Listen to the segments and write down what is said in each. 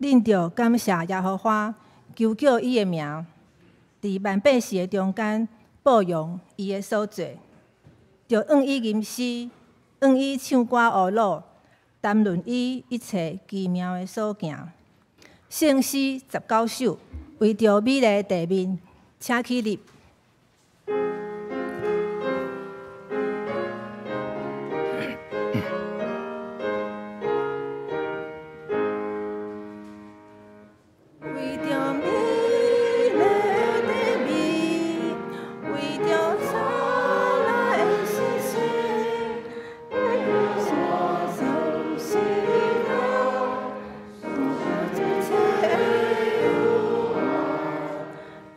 恁著感謝耶和華，求叫伊的名，佇萬百姓的中間報揚伊的所做。著向伊吟詩，向伊唱歌呵咾，談論伊一切奇妙的所行。聖詩19首，為著美麗地面，請起立。為著美麗地面，為著燦爛的星星，所造世界，一切的有天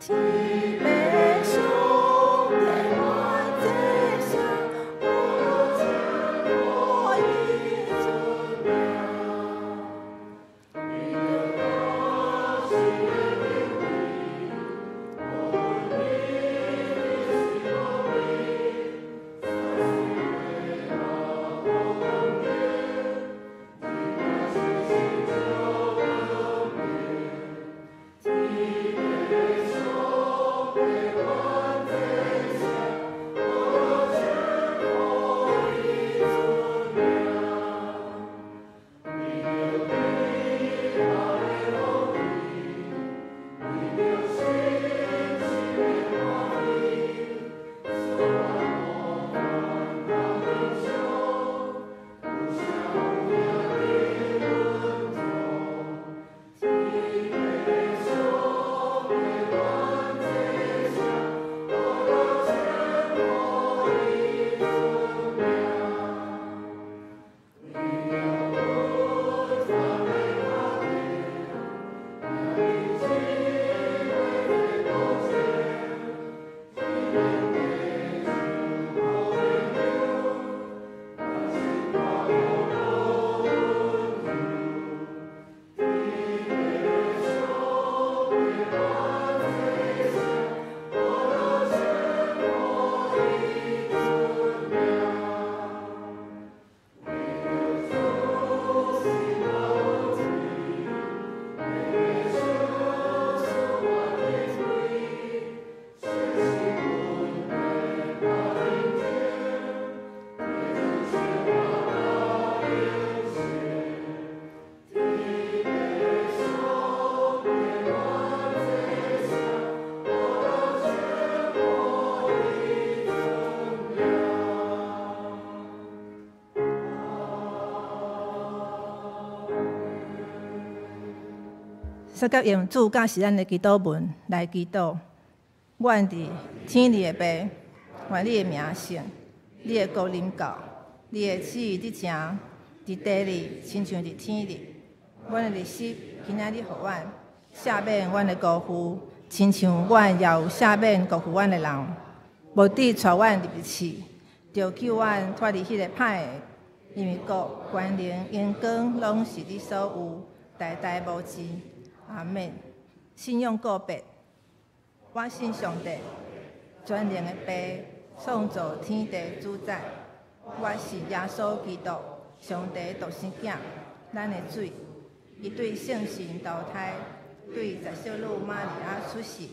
父上帝萬祭司，我稱呼伊尊名。煞佮用主教示咱的祈禱文來祈禱。阮佇天裡的父，願你的名聖，你的國臨到，你的旨意佇成，佇地裡親像佇天裡。阮的日食，今仔日予阮，赦免阮的辜負，親像阮也有赦免辜負阮的人。無致帶阮入去試，著救阮脫離彼个歹的，因為國、權能、榮光，攏是你所有，代代無盡。阿們。信仰告白，我信上帝，全能的父，創造天地主宰。我信耶穌基督，上帝獨生囝，咱的主。伊對聖神投胎，對十聖女瑪利亞出世，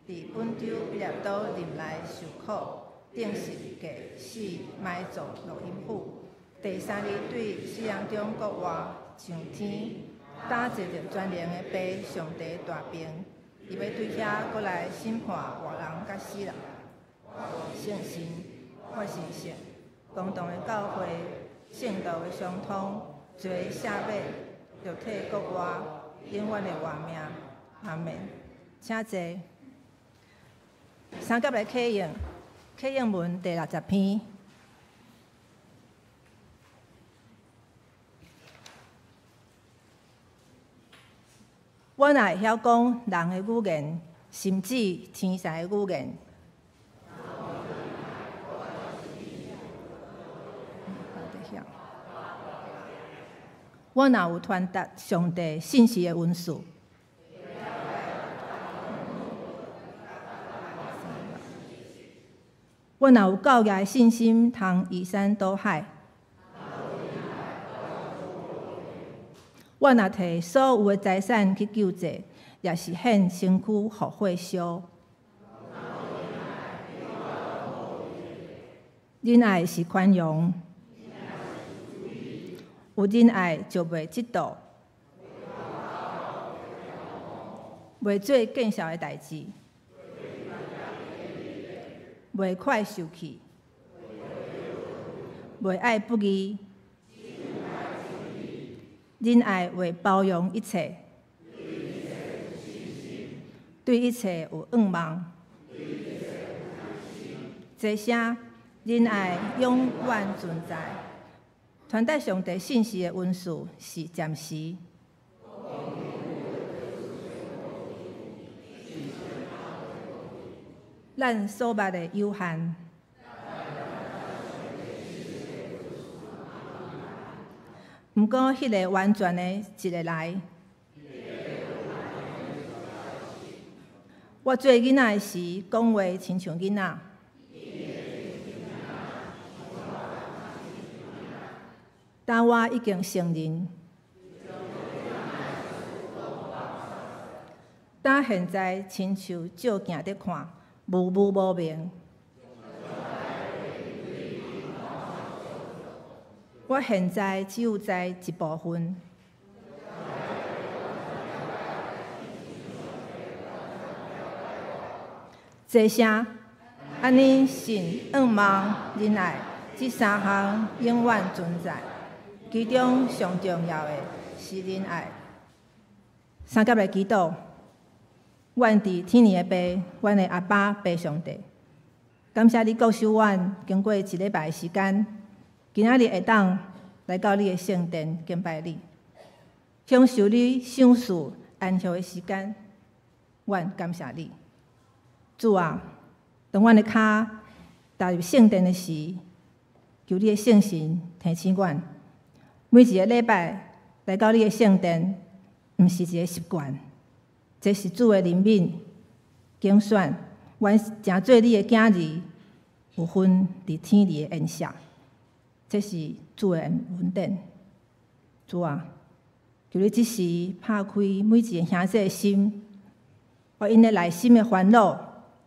佇本丟彼拉多任內受苦，釘十字架死埋葬落陰府。第三日對死人中復活，上天，搭坐著全能的父上帝大爿，伊欲對遐閣來審判活人佮死人。聖神，我相信公同的教會，聖徒的相通，罪赦免，肉體復活，永遠的活命。阿們。請坐。三甲來啟應，啟應文第60篇。我若會曉講人的語言，甚至天使的語言。我若有傳達上帝信息的恩賜，我若有夠額的信心，通移山倒海。我若提所有的財產去救濟，也是獻身軀予火燒。仁愛是寬容，有仁愛就袂嫉妒，袂做見笑的代誌，袂快受氣，袂愛不義。仁愛會包容一切，對一切有向望。這聲仁愛永遠存在。傳達上帝信息的恩賜是暫時。咱所捌的有限。毋過，彼个完全的一个來。我做囡仔的時，講話親像囡仔。但我已經成人。但現在親像照鏡佇看，模糊無明。我現在只有知一部分。這聲，按呢信、向望、仁愛，這三項永遠存在。其中上重要的是仁愛。三甲來祈禱，阮佇天父的爸，阮的阿爸爸上帝，感謝你顧守阮，經過一禮拜的時間。今仔日會當來到你的聖殿敬拜你，享受你賞賜安息的時間，阮感謝你，主啊！當阮的跤踏入聖殿的時，求你的聖神提醒阮，每一个禮拜來到你的聖殿，毋是一个習慣，這是主的憐憫揀選，阮成做你的囝兒，有份佇天父的宴席。這是主的恩典，主啊，求你這時拍開每一个兄弟的心，予𪜶的內心的煩惱、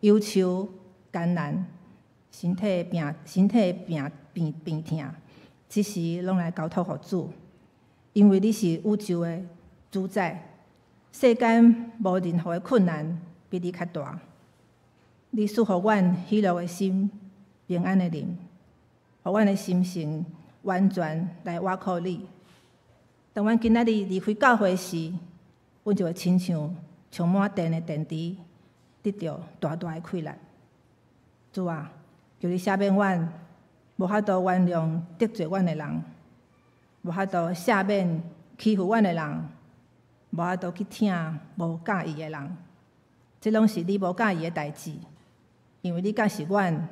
憂愁、艱難、身體病、身體病病病痛，這時攏來交託予主，因為你是宇宙的主宰，世間無任何的困難比你較大。你賜予阮喜樂的心、平安的靈。予阮的心性完全來倚靠你。當阮今仔日離開教會時，阮就會親像充滿電的電池，得著大大的氣力。主啊，求你赦免阮，無法度原諒得罪阮的人，無法度赦免欺負阮的人，無法度去疼無佮意的人。這攏是你無佮意的代誌，因為你教示阮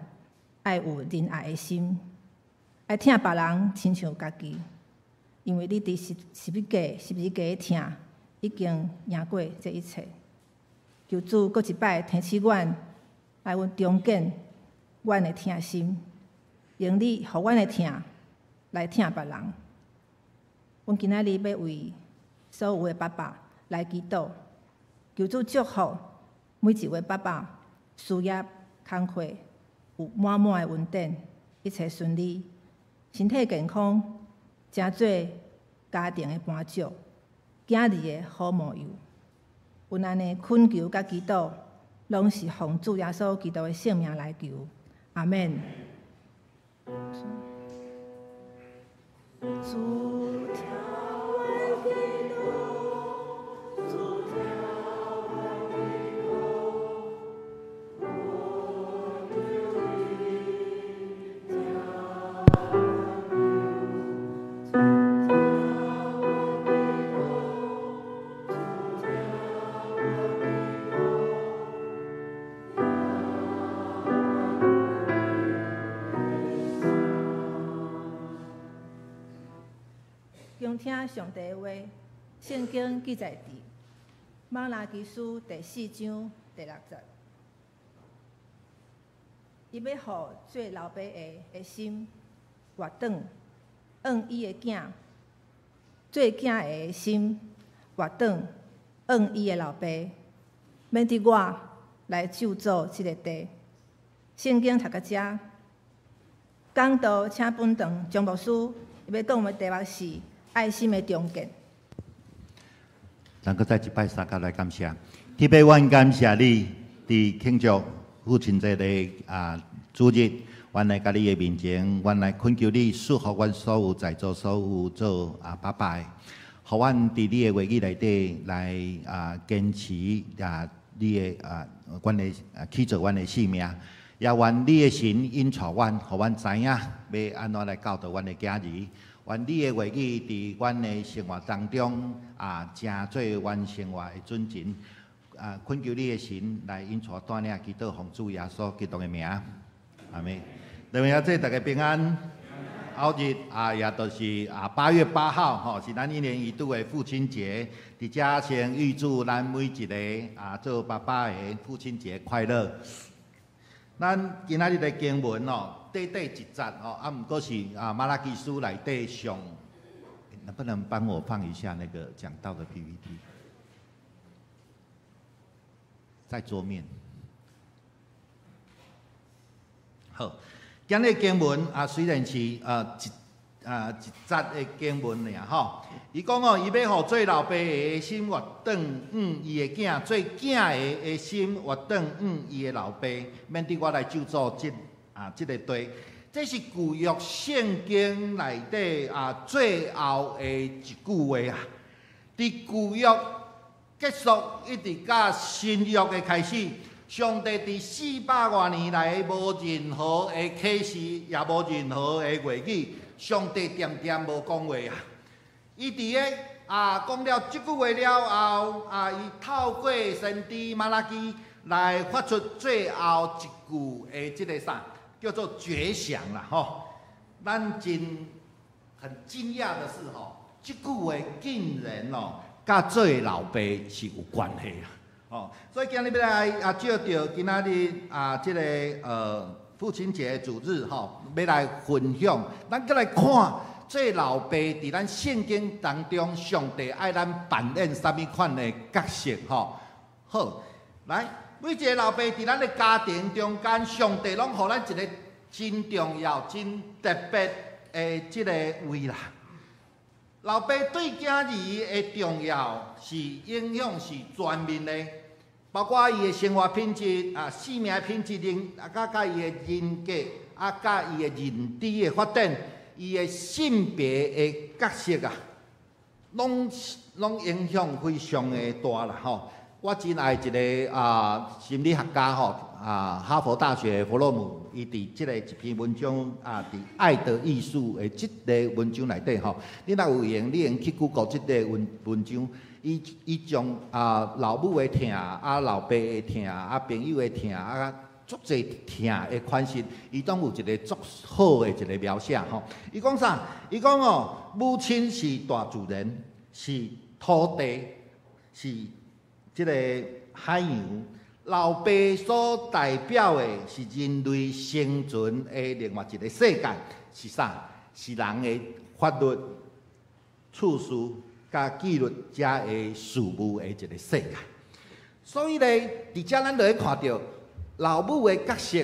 愛有仁愛的心。愛疼別人，親像家己，因為你佇十字架的疼，已經贏過這一切。求主閣一擺提醒阮，愛阮重建阮的疼心，用你予阮的疼來疼別人。阮今仔日欲為所有的爸爸來祈禱，求主祝福每一位爸爸事業工課有滿滿的恩典，一切順利。身體健康，成做家庭的磐石，囝兒的好模樣。阮按呢懇求佮祈禱，攏是奉主耶穌基督的聖名來求，阿們。主聽阮祈禱，主聽阮祈禱，我求你聽阮，主聽阮祈禱，主聽阮祈禱。聆聽上帝的話，聖經記載佇瑪拉基書第四章第六節。伊欲予做老爸的的心活轉，向伊的囝做囝的心活轉向伊的老爸，免得我來咒詛這个地。聖經讀到遮，講道請本堂張牧師，伊欲講的題目是愛心的重建。咱閣再一擺相佮來感謝，特別阮感謝你，佇慶祝父親節的主日，阮來佮你的面前，阮來懇求你賜福阮所有在座所有做爸爸的，予阮佇你的話語內底來堅持你的阮的去做阮的性命，也願你的神引帶阮，予阮知影欲按怎來教導阮的囝兒。願你的話語佇阮的生活當中成做阮生活的準繩。懇求你的神來引帶帶領，祈禱奉主耶穌基督的名，阿們。弟兄姊妹大家平安。後日也就是8月8號吼，是咱一年一度的父親節。佇遮先預祝咱每一个做爸爸的父親節快樂。咱今仔日的經文哦，短短一節哦，毋過是瑪拉基書內底上，能不能幫我放一下那個講道的 PPT？在桌面。好，今日經文雖然是一節的經文爾吼，伊講哦，伊欲予做老爸的心活轉向伊的囝，做囝的心活轉向伊的老爸，免得我來咒詛這个地。這是舊約聖經內底最後的一句話啊。佇舊約結束一直到新約的開始，上帝佇400外年來無任何的啟示，也無任何的話語，上帝恬恬無講話啊！伊佇咧講了這句話了後，伊透過先知瑪拉基來發出最後一句的這个啥，叫做絕響啦吼。咱真很驚訝的是吼，這句話竟然哦，佮做老爸是有關係啊！哦，所以今日欲來借著今仔日這个父親節主日吼，欲來分享，咱閣來看做老爸佇咱聖經當中，上帝愛咱扮演啥物款的角色吼？好，來，每一个老爸佇咱的家庭中間，上帝攏予咱一个真重要、真特別的這个位啦。老爸對囝兒的重要是影響是全面的，包括伊的生活品質、生命品質、人佮伊的人格佮伊的認知的發展，伊的性別的角色啊，攏攏影響非常的大啦吼。我真愛一个心理學家吼哈佛大學弗洛姆，伊佇這个一篇文章佇愛的藝術的這个文章內底吼，你若有閒，你會去 Google 這个文章，伊將老母的疼老爸的疼朋友的疼足濟疼的款式，伊攏有一个足好的一个描寫吼。伊講啥？伊講哦，母親是大自然，是土地，是這个海洋，老爸所代表的是人類生存的另外一个世界，是啥？是人的法律、次序佮紀律遮的事務的一个世界。所以咧，佇遮咱就會看著老母的角色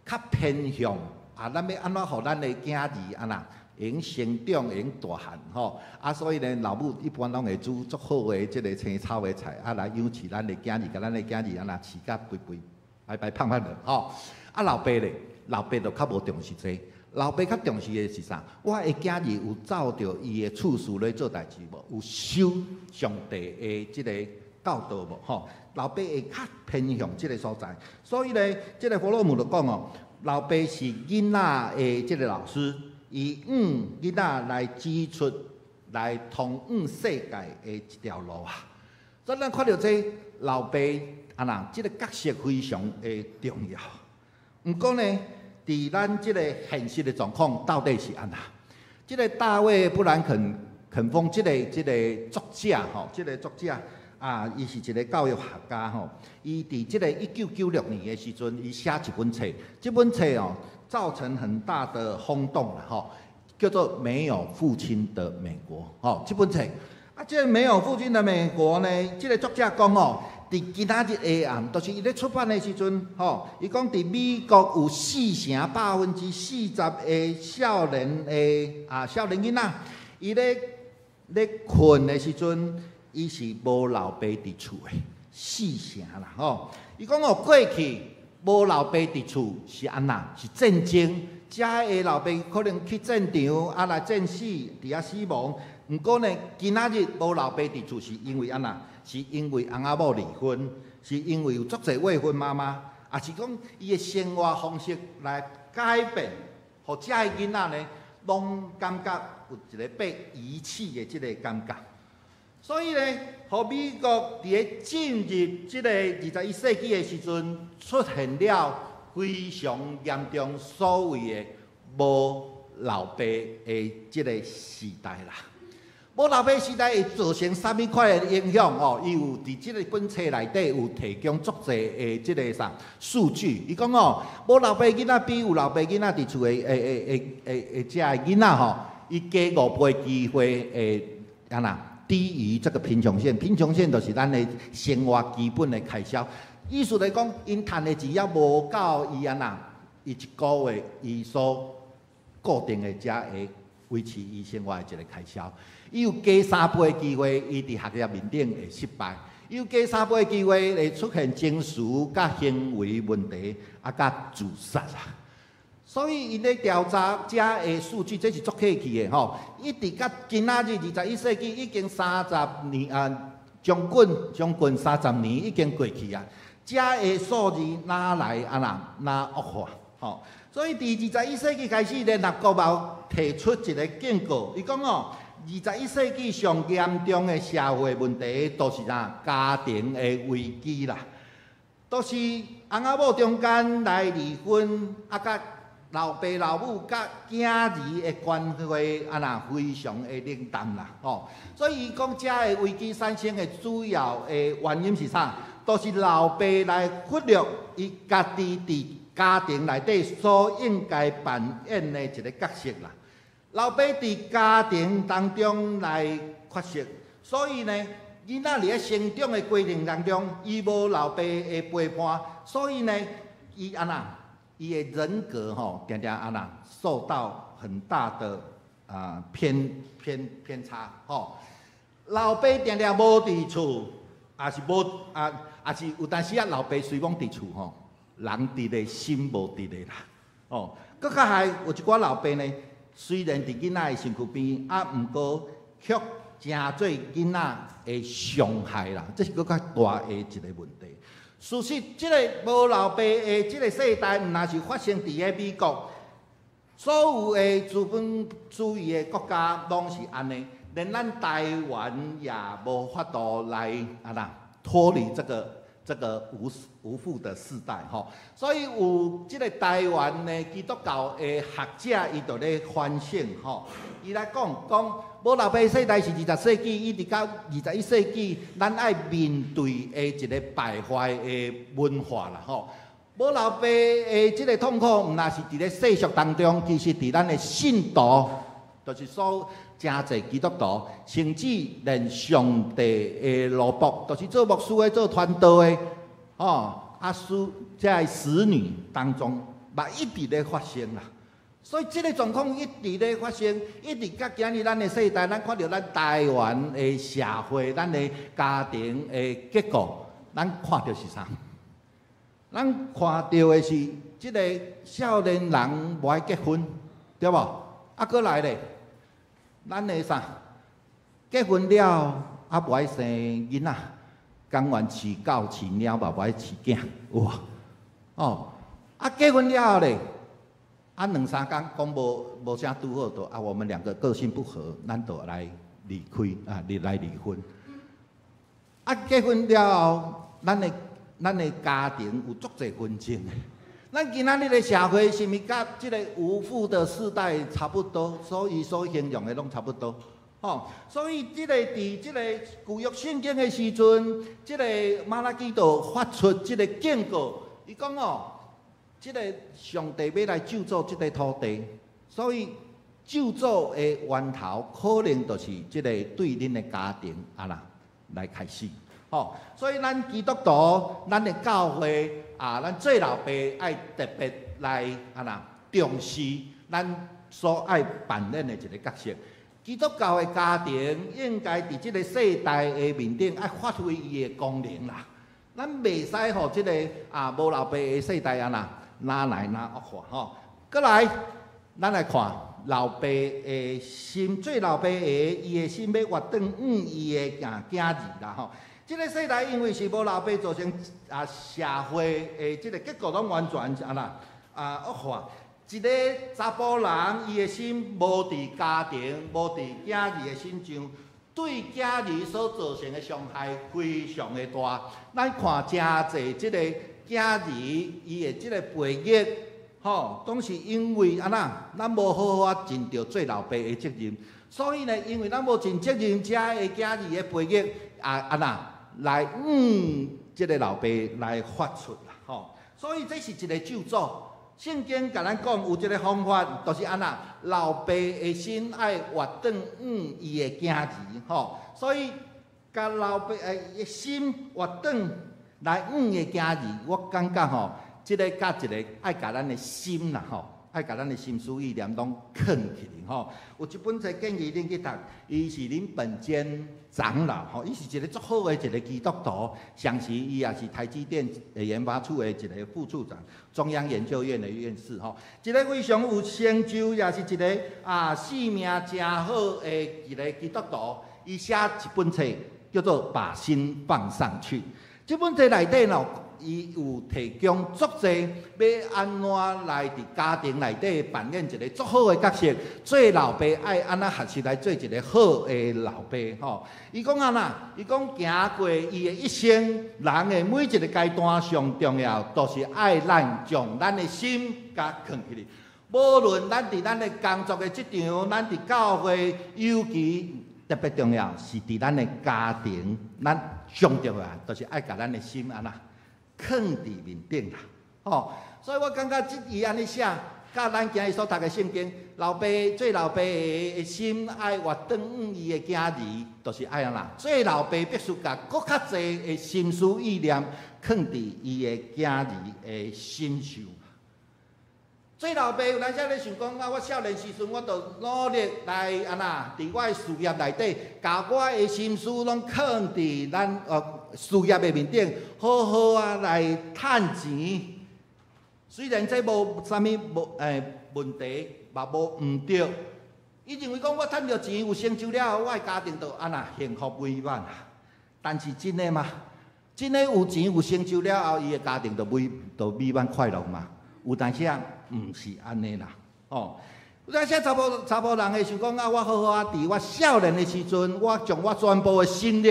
較偏向咱欲按怎予咱的囝兒按怎會用成長，會用大漢吼所以呢，老母一般攏會煮足好的這个青草的菜，來養飼咱的囝兒，共咱的囝兒按怎飼甲肥肥白白胖胖的吼。老爸咧，老爸就較無重視這個，老爸較重視的是啥？我的囝兒有照著伊的次序咧做代誌無？有守上帝的這个教導無？吼，老爸會較偏向這个所在。所以咧，這个弗洛姆就講哦，老爸是囡仔的這个老師。伊向囡仔來指出來通往世界的一條路啊！所以咱看著這老爸按怎，這个角色非常的重要。毋過呢，佇咱這个現實的狀況到底是按怎？這个大衛布蘭肯峰這个作者吼，這个作者伊是一个教育學家吼。伊佇這个1996年的時陣，伊寫一本冊，這本冊哦，造成很大的轟動啦吼。叫做《沒有父親的美國》吼，這本冊啊，這個沒有父親的美國呢，這個作者講哦，佇今仔日下暗，就是伊咧出版的時陣，吼，伊講佇美國有四成40%的少年的啊少年囡仔，伊咧睏的時陣，伊是無老爸佇厝的，四成啦，吼。伊講哦，過去無老爸佇厝是按怎？是戰爭，遮的老爸可能去戰場，啊來戰死，佇遐死亡。毋過呢，今仔日無老爸佇厝是因為按怎？是因為翁仔某離婚，是因為有足濟未婚媽媽，抑是講伊的生活方式來改變，予遮的囡仔呢，攏感覺有一個被遺棄的這個感覺。所以呢，予美國佇咧進入這個21世紀的時陣，出現了非常嚴重所謂的無老爸的這個時代啦。無老爸時代會造成啥物款的影響？哦，伊有佇這個本冊內底有提供足濟的這個啥數據。伊講哦，無老爸囡仔比有老爸囡仔佇厝的的的的的遮的囡仔吼，伊加5倍機會會按怎低於這個貧窮線。貧窮線就是咱的生活基本的開銷。意思來講，𪜶趁的錢猶無夠伊按怎，伊一個月伊所固定的遮會維持伊生活的一個開銷。伊有加3倍機會，伊佇學業面頂會失敗；伊有加三倍機會會出現情緒佮行為問題，啊，佮自殺啦。所以𪜶咧調查遮的數據，這是足客氣的吼。一直到今仔日21世紀已經三十年啊，將近30年已經過去啊。遮的數字哪來按怎哪惡化？吼！所以佇21世紀開始，聯合國嘛提出一個警告，伊講哦，二十一世紀上嚴重的社會問題，都是啥？家庭的危機啦，都是翁仔某中間來離婚，啊，佮老爸老母佮囝兒的關係按怎非常的冷淡啦，吼。所以伊講，遮的危機產生的主要的原因是啥？都是老爸來忽略伊家己佇家庭內底所應該扮演的一個角色啦。老爸佇家庭當中來缺席，所以呢，囡仔佇咧成長的過程當中，伊無老爸的陪伴，所以呢，伊按怎，伊的人格吼，定定按怎受到很大的啊偏差吼。老爸定定無佇厝，也是無啊，也是有當時啊，老爸雖罔佇厝吼，人佇咧心無佇咧啦，哦，閣較害有一寡老爸呢，雖然佇囡仔的身軀邊，啊，毋過卻成做囡仔的傷害啦，這是閣較大的一個問題。事實，這個無老爸的這個世代，毋但是發生佇咧美國，所有的資本主義的國家攏是按呢，連咱台灣也無法度來按怎脫離這個無父的世代吼，所以有這個台灣的基督教的學者，伊就咧反省吼，伊來講講無老爸世代是20世紀一直到21世紀，咱愛面對的一個敗壞的文化啦吼。無老爸的這個痛苦，毋但是佇咧世俗當中，其實佇咱的信徒，就是所誠濟基督徒，甚至連上帝的奴僕，就是做牧師的、做傳道的，吼，啊，使這个使女當中，嘛一直咧發生啦。所以這個狀況一直咧發生，一直到今日咱的世代，咱看著咱台灣的社會、咱的家庭的結構，咱看著是啥？咱看著的是這個少年人無愛結婚，對無？啊，閣來咧，咱的啥？結婚了啊，無愛生囡仔，甘願飼狗飼貓嘛，無愛飼囝，有無？哦，啊，結婚了後咧，啊，兩三工講無啥拄好，就啊，我們兩個個性不合，咱就來離開啊，來離婚。啊，結婚了後，咱的家庭有足濟紛爭的。咱今仔日的社會是毋是佮這個無父的世代差不多？所以所形容的攏差不多。吼，所以這個佇這個舊約聖經的時陣，這個瑪拉基就發出這個警告，伊講哦，這個上帝欲來咒詛這個土地，所以咒詛的源頭可能就是這个對恁的家庭啊啦來開始。吼，所以咱基督徒，咱的教會啊，咱做老爸愛特別來啊啦重視咱所愛扮演的一个角色。基督教的家庭應該佇這个世代的面頂愛發揮伊的功能啦。咱袂使予這个啊無老爸的世代啊啦，哪來哪惡化吼。閣來，咱來看老爸的心，做老爸的伊的心欲越轉向伊的囝囝兒啦吼。這个世代因為是無老爸造成啊社會的這个結構攏完全啊啦啊惡化。一个查埔人，伊的心無佇家庭，無佇囝兒的身上，對囝兒所造成的傷害非常的大。咱看誠濟這个囝兒，伊的這個背逆，吼，攏是因為按怎，咱無好好啊盡著做老爸的責任，所以呢，因為咱無盡責任，才會囝兒的背逆啊按怎來這个老爸來發出啦，吼。所以這是一个咒詛。聖經共咱講有一个方法，就是按怎，老爸的心愛越轉向伊的囝兒，吼。所以，共老爸的心越轉來向伊的囝兒，我感覺吼，這个佮一个愛共咱的心啦，吼，愛共咱的心思意念攏囥起來，吼。有一本冊建議恁去讀，伊是林本堅長老，吼，伊是一个足好的一个基督徒，同時伊也是台積電的研發處的一个副處長，中央研究院的院士，吼，一个非常有成就，也是一个啊性命誠好的一个基督徒。伊寫一本冊叫做《把心放上去》，這本冊內底喏，伊有提供足濟欲按怎來佇家庭內底扮演一个足好的角色，做老爸愛按怎學習來做一个好的老爸吼。伊講按怎？伊講行過伊的一生，人的每一个階段上重要，就是愛咱將咱的心共囥起來。無論咱佇咱的工作的職場，咱佇教會，尤其特別重要是佇咱的家庭，咱上重要就是愛共咱的心按怎囥佇面頂啦，吼！所以我感覺這伊按呢寫，佮咱今日所讀的聖經，老爸做老爸的心愛越轉向伊的囝兒，就是愛按怎？做老爸必須共閣較濟的心思意念囥佇伊的囝兒的身上。做老爸有當時咧想講啊，我少年時陣我就努力來按怎，佇我的事業內底，共我的心思攏囥佇咱事業的面頂，好好啊來趁錢。雖然這無啥物無問題，嘛無毋對。伊認為講我趁著錢有成就了後，我的家庭就按怎幸福美滿啊。但是真的嗎？真的有錢有成就了後，伊的家庭就美就美滿快樂嗎？有當時啊，毋是按呢啦，吼。有當時查埔人會想講啊，我好好啊，佇我少年的時陣，我將我全部的心力，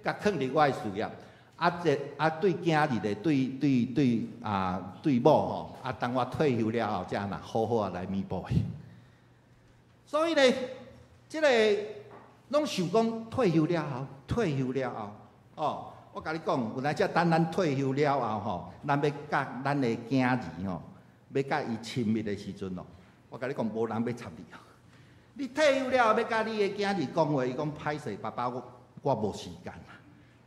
共囥佇我的事業，啊，這啊對囝兒咧，對對對啊對某吼，啊當我退休了後，才按怎好好啊來彌補伊。所以呢，這个攏想講退休了後，退休了後，哦，我共你講，有當時等咱退休了後吼，咱欲佮咱的囝兒吼，欲佮伊親密的時陣哦，我共你講，無人欲插你啊！你退休了後欲佮你的囝兒講話，伊講歹勢，爸爸我我無時間啊，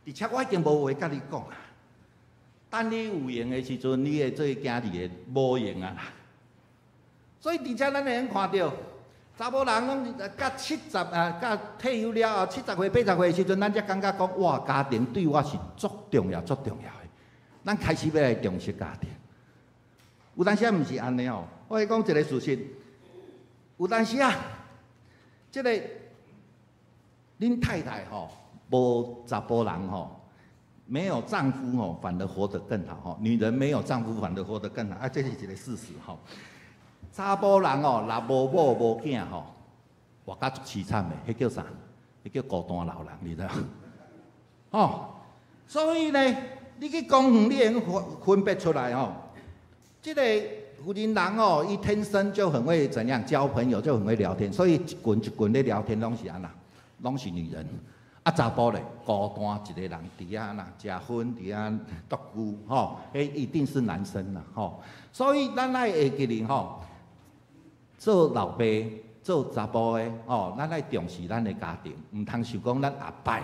而且我已經無話共你講啊。等你有閒的時陣，你會做囝兒的無閒啊啦。所以，佇遮咱會用看著，查某人攏佮70啊，佮退休了後70歲、80歲的時陣，咱才感覺講哇，家庭對我是足重要、足重要的。咱開始欲來重視家庭。有當時毋是按呢哦，我會講一个事實。有當時啊，這个恁太太吼，無查埔人吼，沒有丈夫吼，反而活得更好吼。女人沒有丈夫反而活得更好，啊，這是一个事實吼。查埔人哦，若無某無囝吼，活甲足悽慘的，彼叫啥？彼叫孤單老人，你知無？吼，所以呢，你去公園，你會用分分別出來吼。這个婦人人哦，伊天生就很會怎樣交朋友，就很會聊天，所以一群一群咧聊天攏是按怎，攏是女人。啊，查埔咧，孤單一个人佇遐啦，食薰佇遐獨居吼，彼一定是男生啦吼。所以咱愛會記得吼，做老爸、做查埔的哦，咱愛重視咱的家庭，毋通想講咱後擺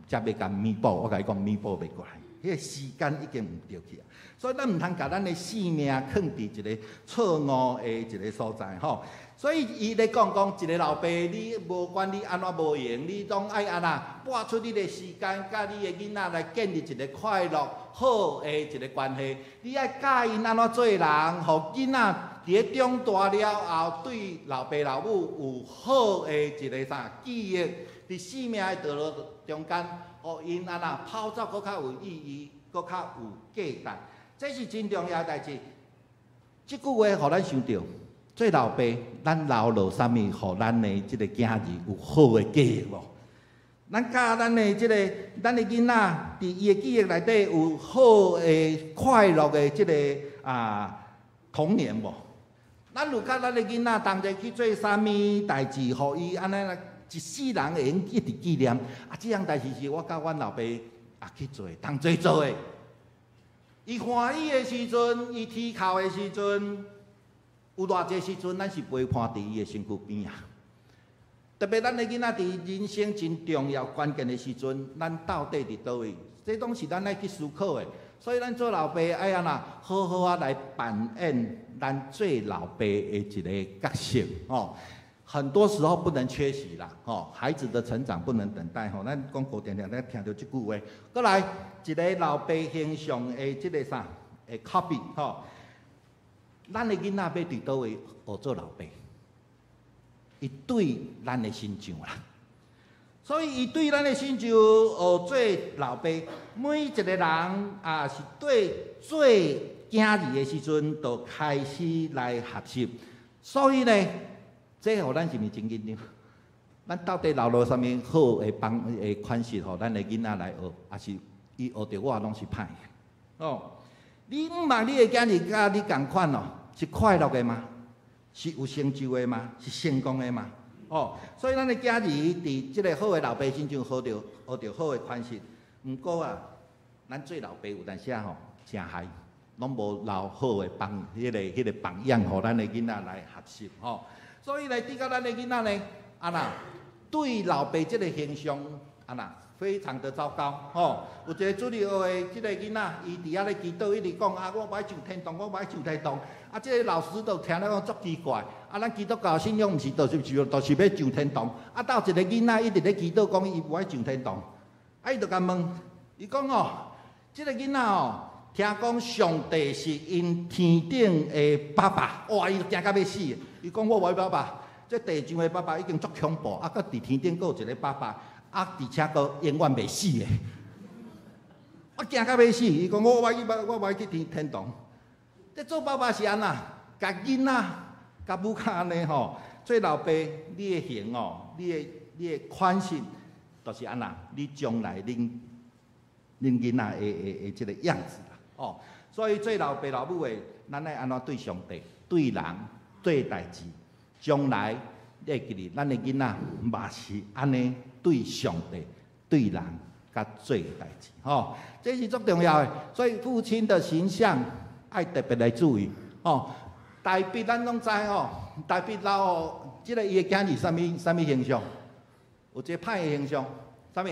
才欲共彌補。我共你講，彌補袂過來，彼個時間已經毋對去啊。所以咱毋通共咱的性命囥佇一个錯誤的一个所在吼。所以伊咧講講一个老爸，你無管你按怎無閒，你攏愛按怎撥出你的時間，佮你的囡仔來建立一个快樂好的一个關係。你愛教𪜶按怎做人，予囡仔佇咧長大了後，對老爸老母有好的一个啥記憶，佇生命的道路中間，予𪜶按怎跑走閣較有意義，閣較有價值。這是真重要的代誌。這句話予咱想著，做老爸，咱留落啥物，予咱的這个囝兒有好的記憶無？咱教咱的這个，咱的囡仔，佇伊的記憶內底有好的、快樂的這个童年無？咱有佮咱的囡仔同齊去做啥物代誌，予伊按呢一世人會用一直紀念。啊，這項代誌是我佮阮老爸也去做，同齊做的。伊歡喜的時陣，伊啼哭的時陣，有偌濟時陣，咱是陪伴佇伊的身軀邊啊。特別咱的囡仔佇人生真重要關鍵的時陣，咱到底佇佗位？這攏是咱愛去思考的。所以咱做老爸愛按怎好好仔來扮演咱做老爸的一个角色吼。很多時候不能缺席啦，吼！孩子的成長不能等待，吼！咱講過定定咱聽著這句話。閣來一个老爸形象的這个啥的 copy，吼！咱的囡仔欲佇佗位學做老爸，伊對咱的形象啦。所以伊對咱的形象學做老爸，每一个人啊是對做囝兒的時陣，就開始來學習。所以呢，這予咱是毋是真緊張？咱到底留落啥物好的幫的款式，予咱的囡仔來學，抑是伊學著我攏是歹的？哦，你毋望你的囝兒佮你仝款哦，是快樂的嗎？是有成就的嗎？是成功的嗎？哦，所以咱的囝兒佇這个好的老爸身上學著學著好的款式。毋過啊，咱做老爸有當時吼，誠害，攏無留好的榜，彼個榜樣，予咱的囡仔來學習吼。所以來，對到咱的囡仔呢，按怎對老爸這个形象，按怎非常的糟糕吼。有一个主日學的這个囡仔，伊佇遐咧祈禱，一直講啊，我無愛上天堂，我無愛上天堂。啊，這个老師都聽了講足奇怪。啊，咱基督教信仰毋是就是欲上天堂。啊，到一个囡仔一直咧祈禱，講伊無愛上天堂。啊，伊就共問，伊講哦，這个囡仔哦，聽講上帝是𪜶天頂的爸爸，哇！伊就驚甲欲死。伊講我無愛爸爸，這地上的爸爸已經足恐怖，啊，閣佇天頂閣有一个爸爸，啊，而且閣永遠袂死的。我驚甲欲死，伊講我無愛去，我無愛去天堂。這做爸爸是按怎？共囡仔共母較按呢吼，做老爸，你的形哦，你的款式，就是按怎？你將來恁囡仔的這个樣子啦，哦。所以做老爸老母的，咱愛按怎對上帝、對人、對代誌，將來你會記得，咱的囡仔嘛是按呢對上帝、對人、佮做代誌，吼，這是足重要的。所以父親的形象愛特別來注意，吼。大衛咱攏知吼，大衛留予這个伊的囝兒啥物啥物形象？有一个歹的形象，啥物？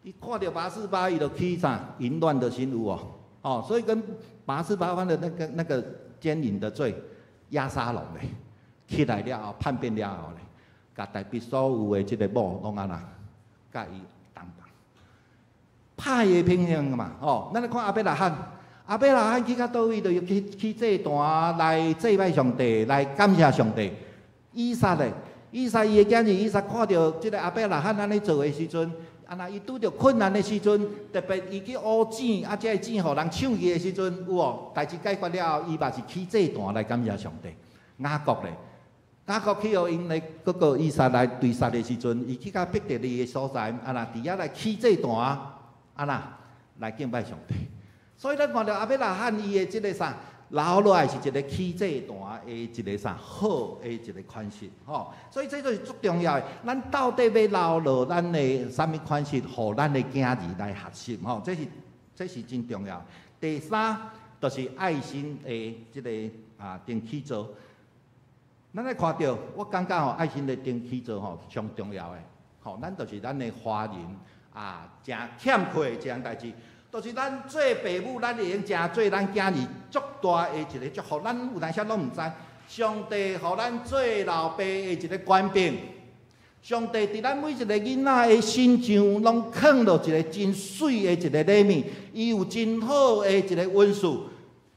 伊看著拔示巴，伊就起啥淫亂的心有無？哦，所以跟拔示巴犯的那個姦淫的罪，押沙龍咧，起來了後叛變了後咧，共大衛所有的這个某攏按怎，共伊同房，歹的品行嘛，吼，咱來看亞伯拉罕，亞伯拉罕去到佗位，就去祭壇來祭拜上帝，來感謝上帝。以撒咧，以撒伊的囝兒以撒看著這个亞伯拉罕按呢做的時陣，啊若伊拄著困難的時陣，特別伊去烏井，啊，這个井予人搶去的時陣，有無？代誌解決了後，伊嘛是起祭壇來感謝上帝。雅各咧，雅各去予𪜶的哥哥以撒來追殺的時陣，伊去到伯特利的所在，啊若佇遐來起祭壇，啊若來敬拜上帝。所以咱看著亞伯拉罕伊的這个啥，留落來是一个起祭壇的一个啥好的一个款式，吼。所以這就是足重要的。咱到底欲留落咱的啥物款式，予咱的囝兒來學習，吼，這是真重要。第三，就是愛心的這个定起做。咱來看著，我感覺吼，愛心的燈起做吼上重要的，吼，咱就是咱的華人啊，誠欠缺的一項代誌，就是咱做爸母，咱會用誠做咱囝兒足大的一個祝福。咱有當時攏毋知，上帝予咱做老爸的一個權柄，上帝佇咱每一個囡仔的身上，攏囥落一個真媠的一個禮物，伊有真好的一個恩賜。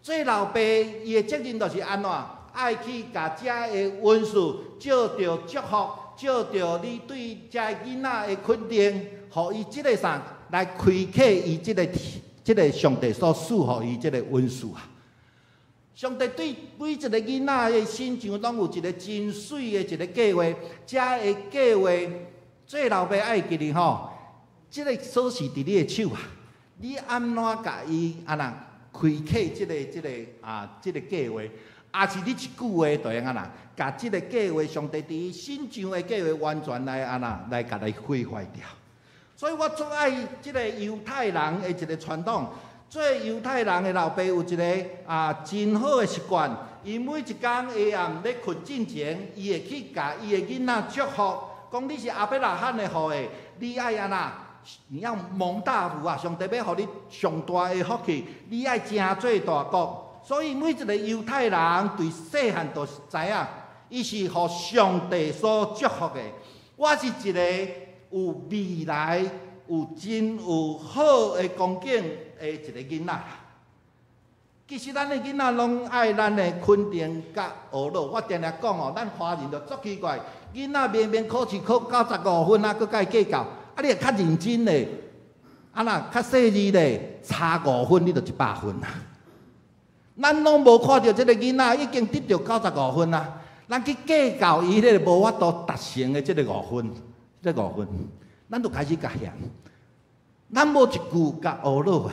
做老爸，伊的責任就是按怎？愛去共這个恩賜，借著祝福，借著你對這个囡仔的肯定，予伊這个啥來開啟伊這個這個上帝所賜予伊這個恩賜啊！上帝對每一個囡仔的身上，攏有一個真媠的一個計劃。這个計劃做老爸愛記得吼，這個鎖匙佇你的手啊！你按怎共伊按怎開啟這個這個啊這個計劃？抑是你一句話就會按怎，共這個計劃，上帝佇伊身上的計劃完全來按怎來共伊毀壞掉。所以我足愛這個猶太人的一個傳統。做猶太人的老爸有一個啊真好的習慣，伊每一工下暗咧睏進前，伊會去共伊的囡仔祝福，講你是亞伯拉罕的後裔，你愛按怎？你要蒙大福啊！上帝欲予你上大的福氣，你愛成做大國。所以每一個猶太人對細漢就知影，伊是予上帝所祝福的。我是一個有未來、有真有好的光景的一個囡仔。其實咱的囡仔攏愛咱的肯定佮呵咾。我定定講哦，咱華人就足奇怪，囡仔明明考試考95分啊，閣共伊計較，啊你若較認真咧，啊若較細膩咧，差五分你就100分啊。咱攏無看著這個囡仔已經得著九十五分啊，咱去計較伊彼個無法度達成的這個五分，這個五分，咱就開始共嫌。咱無一句共呵咾的，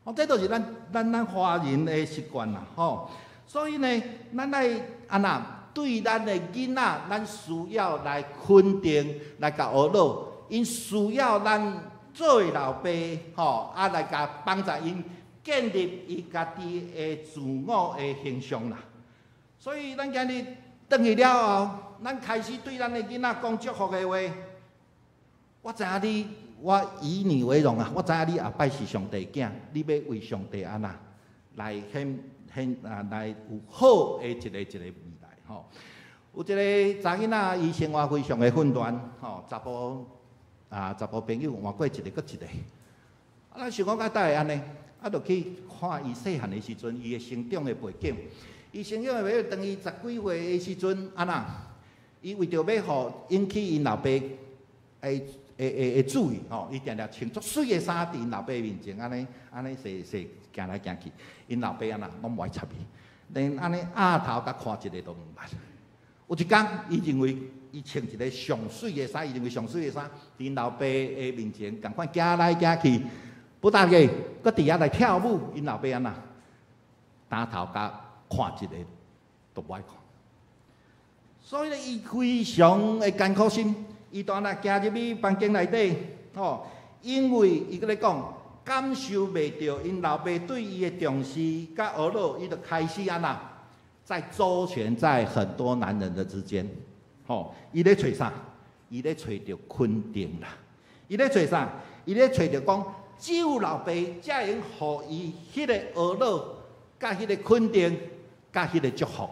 哦，這就是咱咱咱華人的習慣啦，吼。所以呢，咱愛按怎對咱的囡仔，咱需要來肯定，來共呵咾，𪜶需要咱做老爸，吼，啊來共幫助𪜶建立伊家己的自我的形象啦。所以咱今日轉去了後，咱開始對咱的囡仔講祝福的話。我知影你，我以你為榮啊！我知影你後擺是上帝囝，你欲為上帝按怎來顯顯啊，來有好的一個一個未來吼。有一個查囡仔，伊生活非常的混亂吼，查埔啊查埔朋友換過一個閣一個。啊，咱想講敢會按呢？啊，就去看伊細漢的時陣，伊的成長的背景。伊成長的背景，當伊十幾歲的時陣，按怎？伊為著欲予引起𪜶老爸的的的注意吼，伊定定穿足媠的衫佇𪜶老爸面前，按呢按呢踅踅行來行去，𪜶老爸按怎攏無愛插伊，連按呢額頭共看一下都毋捌。有一工，伊認為伊穿一个上媠的衫，伊認為上媠的衫，佇𪜶老爸的面前仝款行來行去，不但閣佇遐來跳舞，𪜶老爸按怎，擔頭共看一下都無愛看。所以咧，伊非常的艱苦心，伊當若行入去房間內底，吼，因為伊閣咧講，感受袂著𪜶老爸對伊的重視佮呵咾，伊就開始按怎，在周旋在很多男人的之間，吼，伊咧揣啥？伊咧揣著肯定啦，伊咧揣啥？伊咧揣著講，只有老爸才會用予伊彼个呵咾，佮彼個肯定，佮彼個祝福。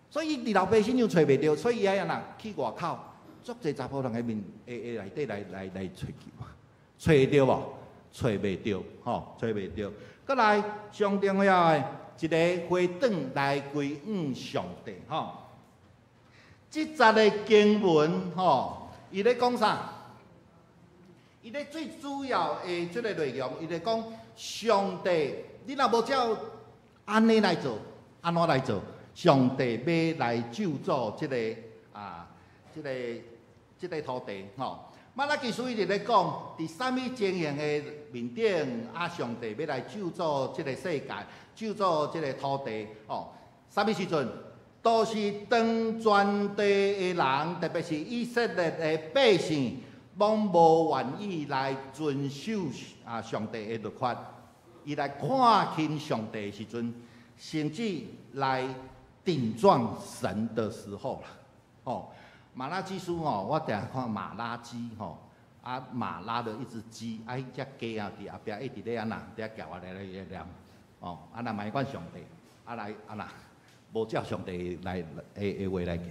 所以伊佇老爸身上揣袂著，所以伊愛按怎去外口，足濟查埔人的面的的內底來來來揣求，揣著無？揣袂著，吼，揣袂著。閣來上重要的一个回轉來歸向上帝，吼。這節的經文，吼，伊咧講啥？伊咧最主要的這个內容，伊咧講上帝，你若無照按呢來做，按怎來做？上帝欲來咒詛這个啊，這个這个土地，吼。瑪拉基書伊佇咧講，佇啥物情形的面頂，啊，上帝欲來咒詛這个世界，咒詛這个土地，吼。啥物時陣？都是當全地的人，特別是以色列的百姓，攏無願意來遵守啊上帝的律法，伊來看輕上帝的時陣，甚至來頂撞神的時候啦。哦，瑪拉基書吼，我定看馬拉基吼，啊馬拉的一隻雞，啊彼隻雞啊，佇後壁一直咧按怎，佇遐叫啊咧咧咧念，哦，啊若嘛管上帝，啊來按怎，無照上帝來的話來行，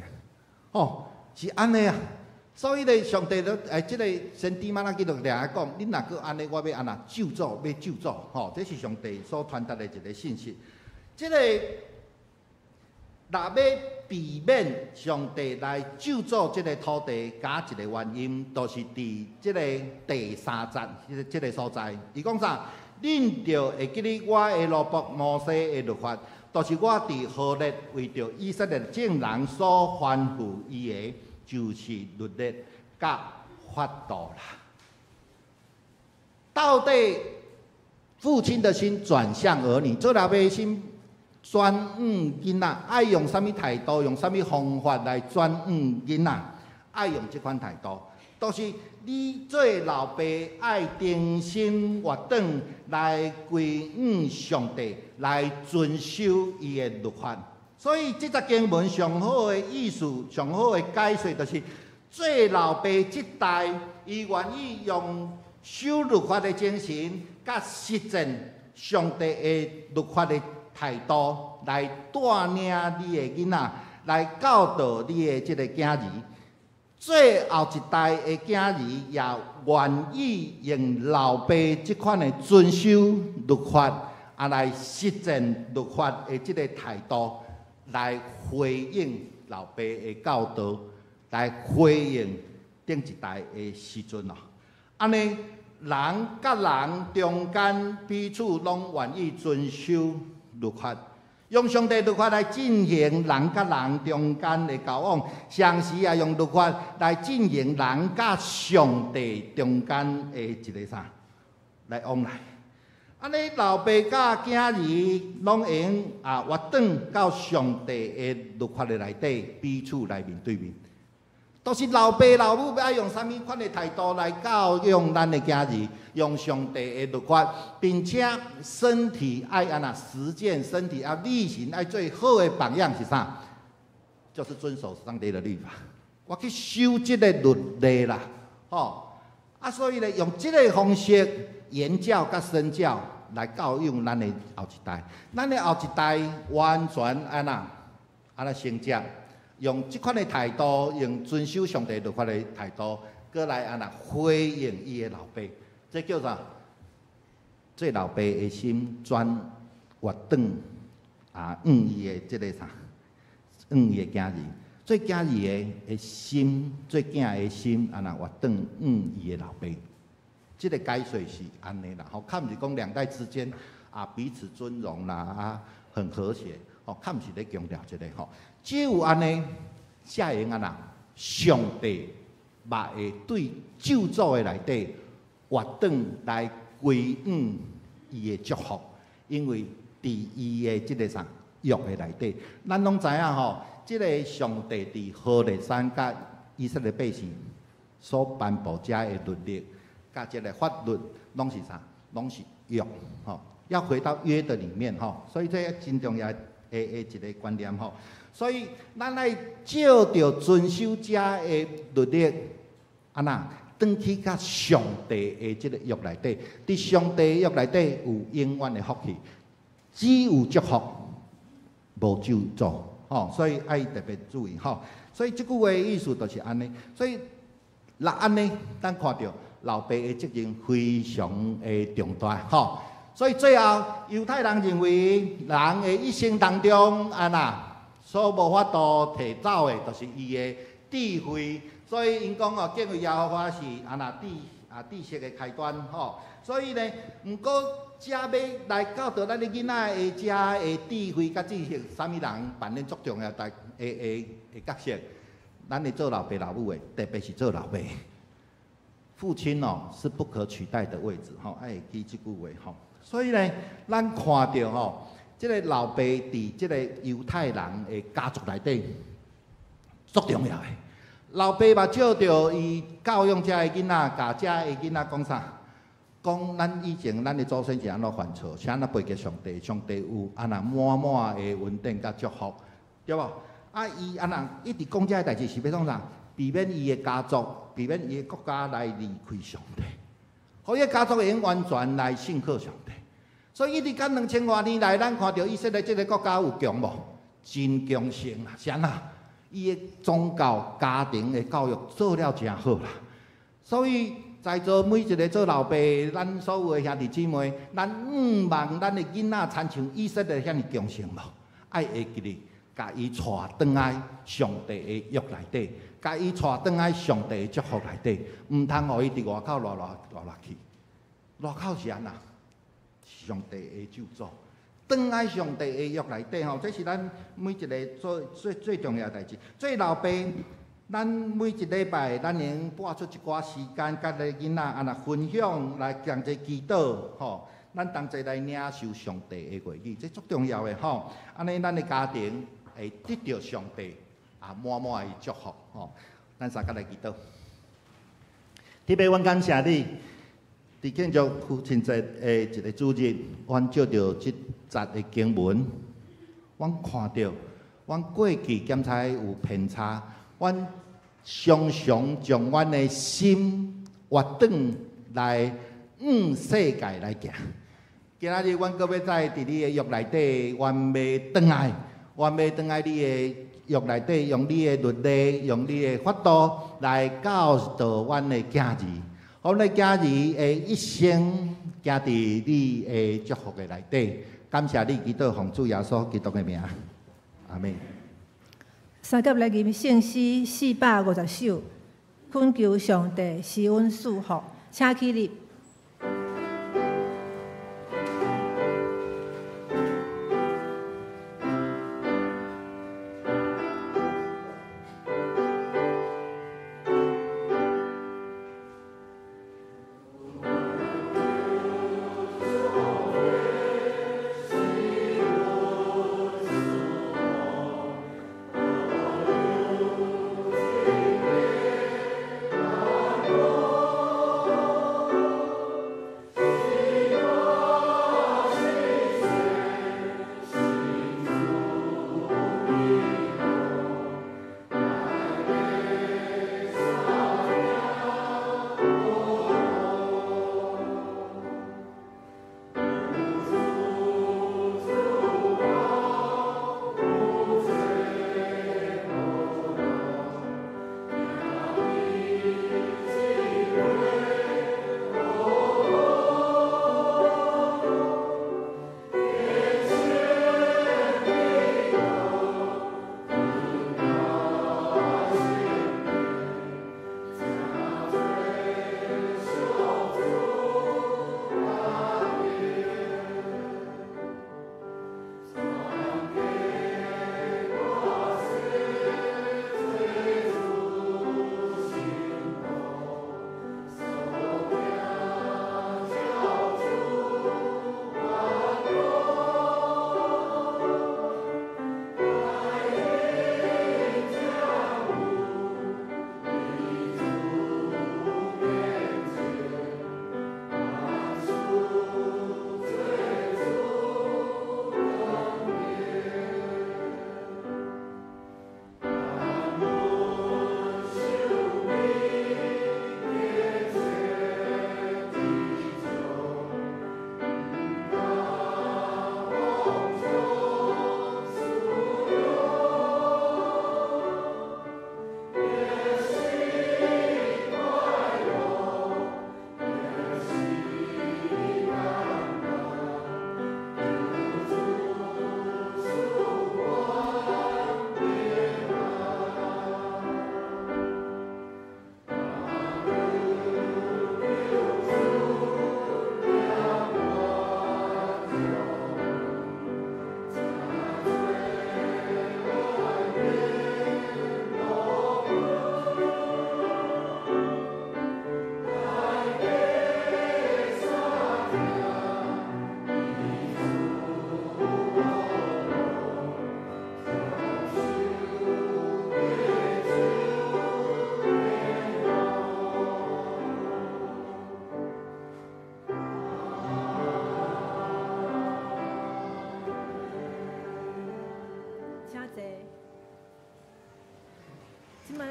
哦，是按呢啊。所以咧，上帝都這个先知瑪拉基就掠來講，恁若閣按呢，我欲按怎咒詛，欲咒詛，吼，這是上帝所傳達的一個信息。這个若欲避免上帝來咒詛這个土地，佮一個原因，就是佇這个第三節這个所在，伊講啥？恁著會記得我的奴僕摩西的律法，就是我佇何烈為著以色列眾人所吩咐伊的，就是律例佮法度啦。到底父親的心轉向兒女，做老爸的心轉向囡仔，愛用啥物態度，用啥物方法來轉向囡仔？愛用這款態度，就是你做老爸愛重新活轉來歸向上帝，來遵守伊的律法。所以這節經文上好的意思，上好的解說，就是做老爸這代，伊願意用守律法的精神，佮實踐上帝的律法的態度，來帶領你的囡仔，來教導你的這个囝兒。最後一代的囝兒也願意用老爸這款的遵守律法，啊來實踐律法的這个態度，來回應老爸的教導，來回應頂一代的時陣咯。按呢，人佮人中間彼此攏願意遵守律法，用上帝律法來進行人佮人中間的交往，同時也用律法來進行人佮上帝中間的一个啥來往來。按呢，老爸佮囝兒攏會用啊，活轉到上帝的律法的內底，彼此來面對面。就是老爸老母欲用啥物款的態度來教養咱的囝兒，用上帝的律法，並且身體愛按怎實踐，身體愛力行，愛做好的榜樣是啥？就是遵守上帝的律法。我去守這个律例啦，吼啊，所以咧，用這个方式言教佮身教來教養咱的後一代，咱的後一代完全按怎按怎承接，用這款的態度，用遵守上帝律法的態度，閣來按怎回應伊的老爸，這叫啥？做老爸的心轉活轉啊，向伊的這个啥？向伊的囝兒，做囝兒的心，做囝的心，按怎活轉向伊的老爸。這个解說是按呢啦，吼，較毋是講兩代之間啊彼此尊榮啦啊很和諧，吼，較毋是咧強調這个吼，只有按呢，才會用按怎，上帝嘛會對咒詛的內底活轉來歸向伊的祝福，因為佇伊的這个啥約的內底，咱攏知影吼，這个上帝佇何烈山佮以色列百姓所頒布遮的律例。佮這个法律攏是啥？攏是約，吼，要回到約的裡面，吼，所以這真重要的的一个觀念，吼。所以咱愛照著遵守遮的律例，按怎轉去佮上帝的這个約內底，佇上帝約內底有永遠的福氣，只有祝福，無咒詛，吼。所以愛特別注意，吼。所以這句話的意思就是按呢。所以若按呢，咱看著老爸的責任非常的重大，吼。所以最後，猶太人認為人的一生當中，按怎所無法度提走的，就是伊的智慧。所以𪜶講哦，敬畏耶和華是按怎知啊知識的開端，吼。所以呢，毋過遮欲來教導咱的囡仔的遮的智慧佮知識，啥物人扮演足重要的的的角色？咱的做老爸老母的，特別是做老爸。父親哦是不可取代的位置，吼，愛會記這句話吼。所以呢，咱看著吼，這个老爸佇這个猶太人的家族內底足重要的。老爸嘛借著伊教養遮的囡仔，共遮的囡仔講啥？講咱以前咱的祖先是按怎犯錯，是按怎背逆上帝，上帝有按怎滿滿的恩典佮祝福，對無？啊，伊按怎一直講這个代誌是欲創啥？避免伊的家族，避免伊的國家來離開上帝，予伊的家族會用完全來信靠上帝。所以一直到2000外年來，咱看著以色列這个國家有強無？真強盛啊！是按怎？伊的宗教家庭的教育做了誠好啦。所以在座每一个做老爸，咱所有的兄弟姊妹，咱向望咱的囡仔親像以色列遐爾強盛無？愛會記得，共伊帶轉來上帝的約內底，共伊帶轉來上帝的祝福內底，毋通予伊佇外口蹩來蹩來去。外口是按怎？上帝的咒詛。轉來上帝的約內底吼，這是咱每一个做最最重要的代誌。做老爸，咱每一禮拜，咱會撥出一寡時間，佮咧囡仔按怎分享，來同齊祈禱吼。咱同齊來領受上帝的話語，這足重要的吼。按呢，咱的家庭會得著上帝啊滿滿的祝福吼。咱三個來祈禱。天父，阮感謝你，佇慶祝父親節的一个主日，阮借著這節的經文，阮看著阮過去檢查有偏差，阮常常將阮的心活轉來向世界來行。今仔日阮閣欲再佇你的約內底，阮欲轉來，阮欲轉來你的約內底，用你的律例，用你的法度來教導阮的囝兒，予阮的囝兒會一生行佇你的祝福的內底。感謝你，祈禱奉主耶穌基督的名，阿們。三甲來吟聖詩450首，懇求上帝施阮賜福，請起立。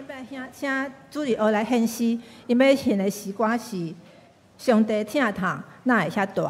咱欲請主日學來獻詩，𪜶欲獻的詩歌是《上帝疼痛哪會遐大》。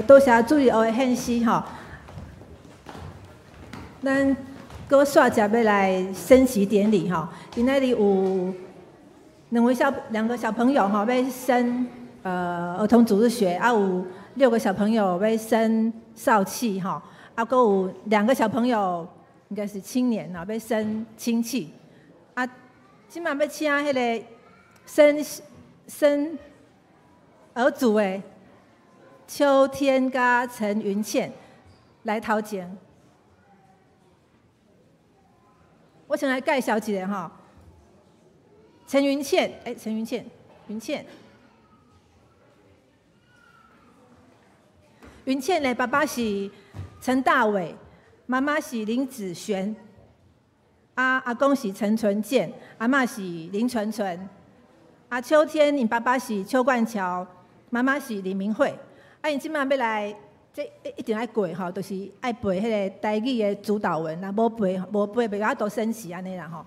多謝主日學的獻詩吼。咱閣煞接欲來升旗典禮吼，今仔日有兩個小朋友吼，欲升兒童主日學，啊有六個小朋友欲升少器吼，啊閣有兩個小朋友應該是青年啊，欲升青器。啊，這擺欲請彼個升生儿组的秋天佮陈云倩来头前。我先来介绍一下吼，陈云倩，陈云倩，云倩，云倩的爸爸是陈大伟，妈妈是林子璇，阿公是陈纯健，阿嬷是林纯纯。秋天𪜶爸爸是邱冠桥，妈妈是李明慧。𪜶这摆欲来，这一定爱过吼，就是爱背彼个台语的主导文，若无背，无背袂晓读生词按呢啦吼。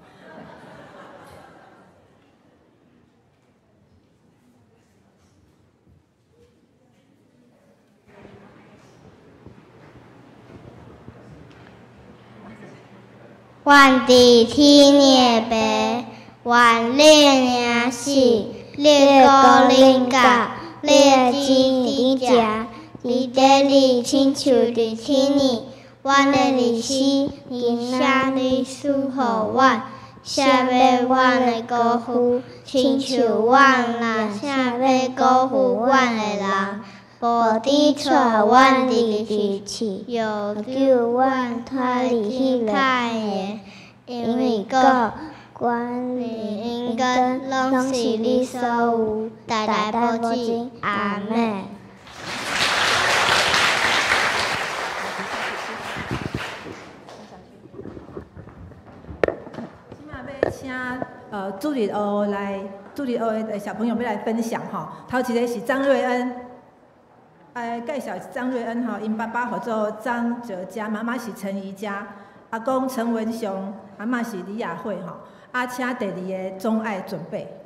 愿伫天的父，愿你的名圣，你的国临到，你的旨意伫遮，伫地里亲像伫天里。阮的日子，今仔日赐予阮，赦免阮的辜负，亲像阮也赦免辜负阮的人。无拄带阮入去试，又救阮脱离彼个歹的，因为国、权力、荣光，拢是你所有，代代保证。阿们。这摆欲请主日学来，主日学的小朋友欲来分享吼。头一个是张瑞恩。介绍张瑞恩吼，𪜶爸爸号做张哲嘉，妈妈是陈怡嘉，阿公陈文雄，阿嬷是李雅慧吼。请第二个钟爱准备。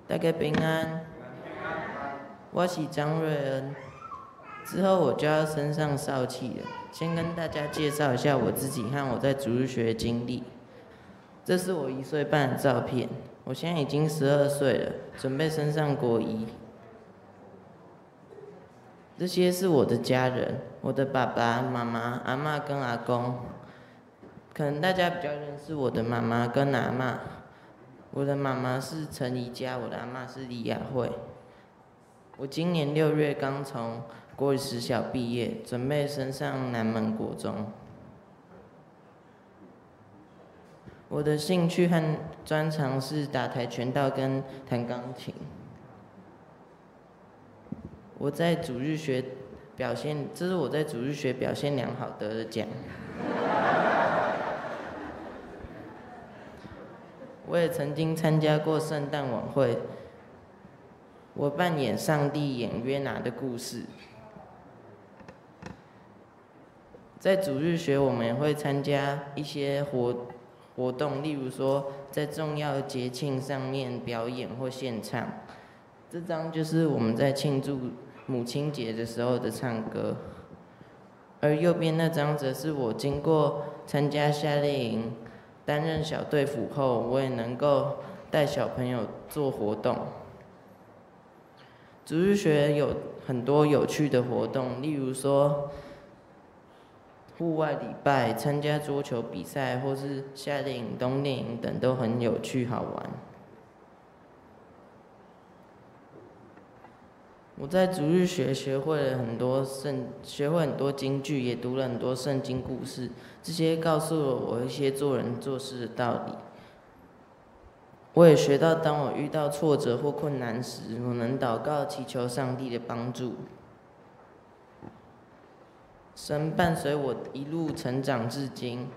大家平安，我是张瑞恩。之后我就要升上少契了，先跟大家介绍一下我自己和我在主日学的经历。这是我1岁半的照片，我现在已经12岁了，准备升上国一。这些是我的家人，我的爸爸妈妈、阿嬷跟阿公。可能大家比较认识我的妈妈跟阿嬷。我的妈妈是陈怡嘉，我的阿嬷是李雅慧。我今年6月刚从国语实小毕业，准备升上南门国中。我的兴趣和专长是打跆拳道跟弹钢琴。我在主日学表现，这是我在主日学表现良好得的奖。我也曾经参加过圣诞晚会，我扮演上帝演约拿的故事。在主日学，我们也会参加一些活动，例如说在重要节庆上面表演或献唱。这张就是我们在庆祝母亲节的时候的唱歌，而右边那张则是我经过参加夏令营担任小队辅后，我也能够带小朋友做活动。主日学有很多有趣的活动，例如说户外礼拜、参加桌球比赛，或是夏令营、冬令营等，都很有趣好玩。我在主日学学会了很多圣，学会很多经句，也读了很多圣经故事，这些告诉了我一些做人做事的道理。我也学到，当我遇到挫折或困难时，我能祷告祈求上帝的帮助。神伴随我一路成长至今，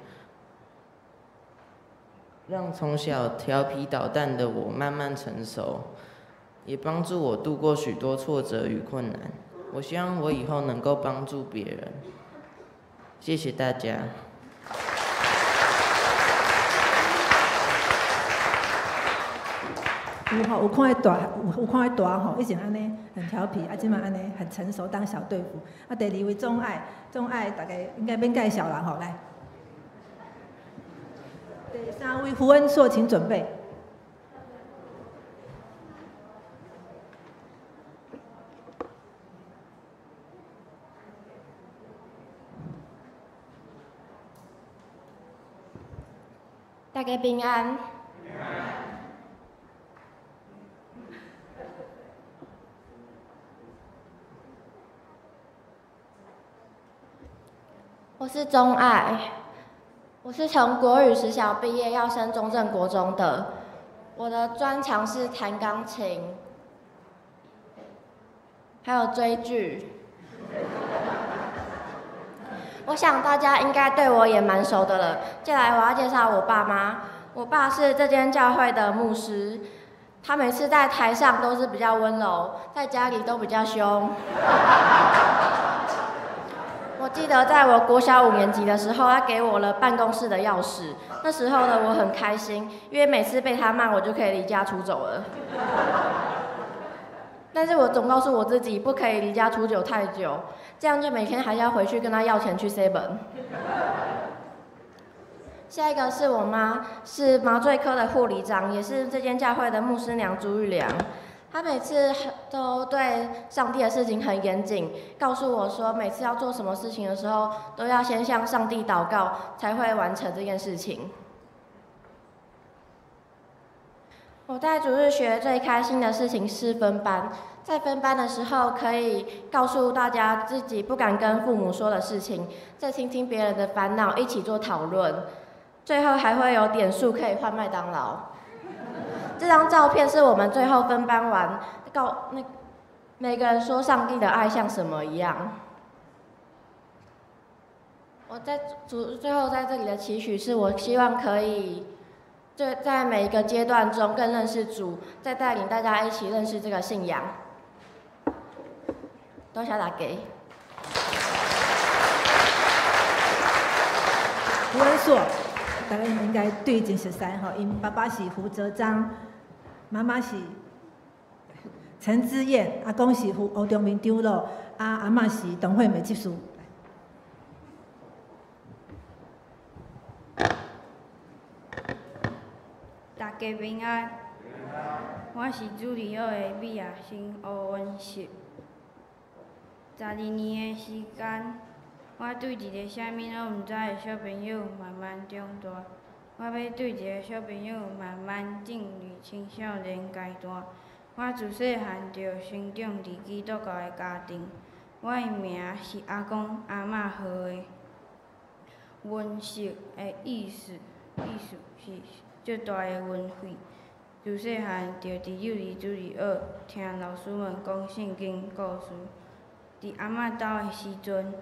让从小调皮捣蛋的我慢慢成熟。也帮助我度过许多挫折与困难。我希望我以后能够帮助别人。谢谢大家。有吼，有看彼大，有看彼大吼，以前按呢很调皮，这摆按呢很成熟，当小队辅。第二位钟爱，钟爱大家应该免介绍啦吼，来。第三位胡恩碩，請準備。大家平安。我是钟愛，我是從國語實小畢業，要升中正國中的。我的專長是彈鋼琴，還有追劇。我想大家應該對我也蠻熟的了。接下來我要介紹我爸媽。我爸是這間教會的牧師，他每次在台上都是比較溫柔，在家裡都比較兇。我記得在我國小5年級的時候，他給我了辦公室的鑰匙。那時候呢，我很開心，因為每次被他罵，我就可以離家出走了。但是我總告訴我自己，不可以離家出走太久，這樣就每天還要回去跟他要錢去 seven。下一個是我媽，是麻醉科的護理長，也是這間教會的牧師娘朱玉良。她每次都對上帝的事情很嚴謹，告訴我說，每次要做什麼事情的時候，都要先向上帝禱告，才會完成這件事情。我在主日學最開心的事情是分班，在分班的時候，可以告訴大家自己不敢跟父母說的事情，再聽聽別人的煩惱，一起做討論，最後還會有點數可以換麥當勞。這張照片是我們最後分班完，告那每個人說上帝的愛像什麼一樣。我在最後在這裡的期許是，我希望可以在每一個階段中更認識主，再帶領大家一起認識這個信仰。多謝大家。胡恩碩，大家應該對真熟悉吼，𪜶爸爸是胡哲章，媽媽是陳之燕，阿公是胡歐中明長老，阿嬤是董惠美執事。大家平安，我是主日學的畢業生胡文碩。12年的時間，我對一個啥物攏毋知的小朋友慢慢長大。我欲對一個小朋友慢慢進入青少年階段。我自細漢就生長佇基督教的家庭，我的名是阿公阿嬤號的。文碩的意思是足大的恩惠。自細漢就佇幼兒主日學聽老師們講聖經故事。佇阿嬤兜的時陣，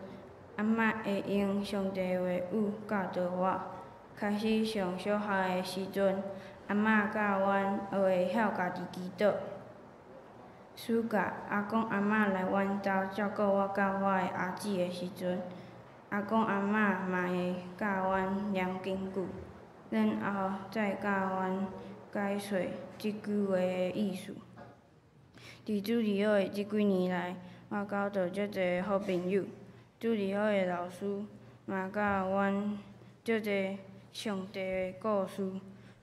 阿嬤會用上帝的話語教導我。開始上小學的時陣，阿嬤教阮學會曉家己祈禱。暑假，阿公阿嬤來阮兜照顧我佮我的阿姊的時陣，阿公阿嬤嘛會教阮念經句，然後再教阮解說這句話的意思。佇主日學的這幾年來，我交到足濟好朋友，主日學的老師嘛教阮足濟上帝的故事，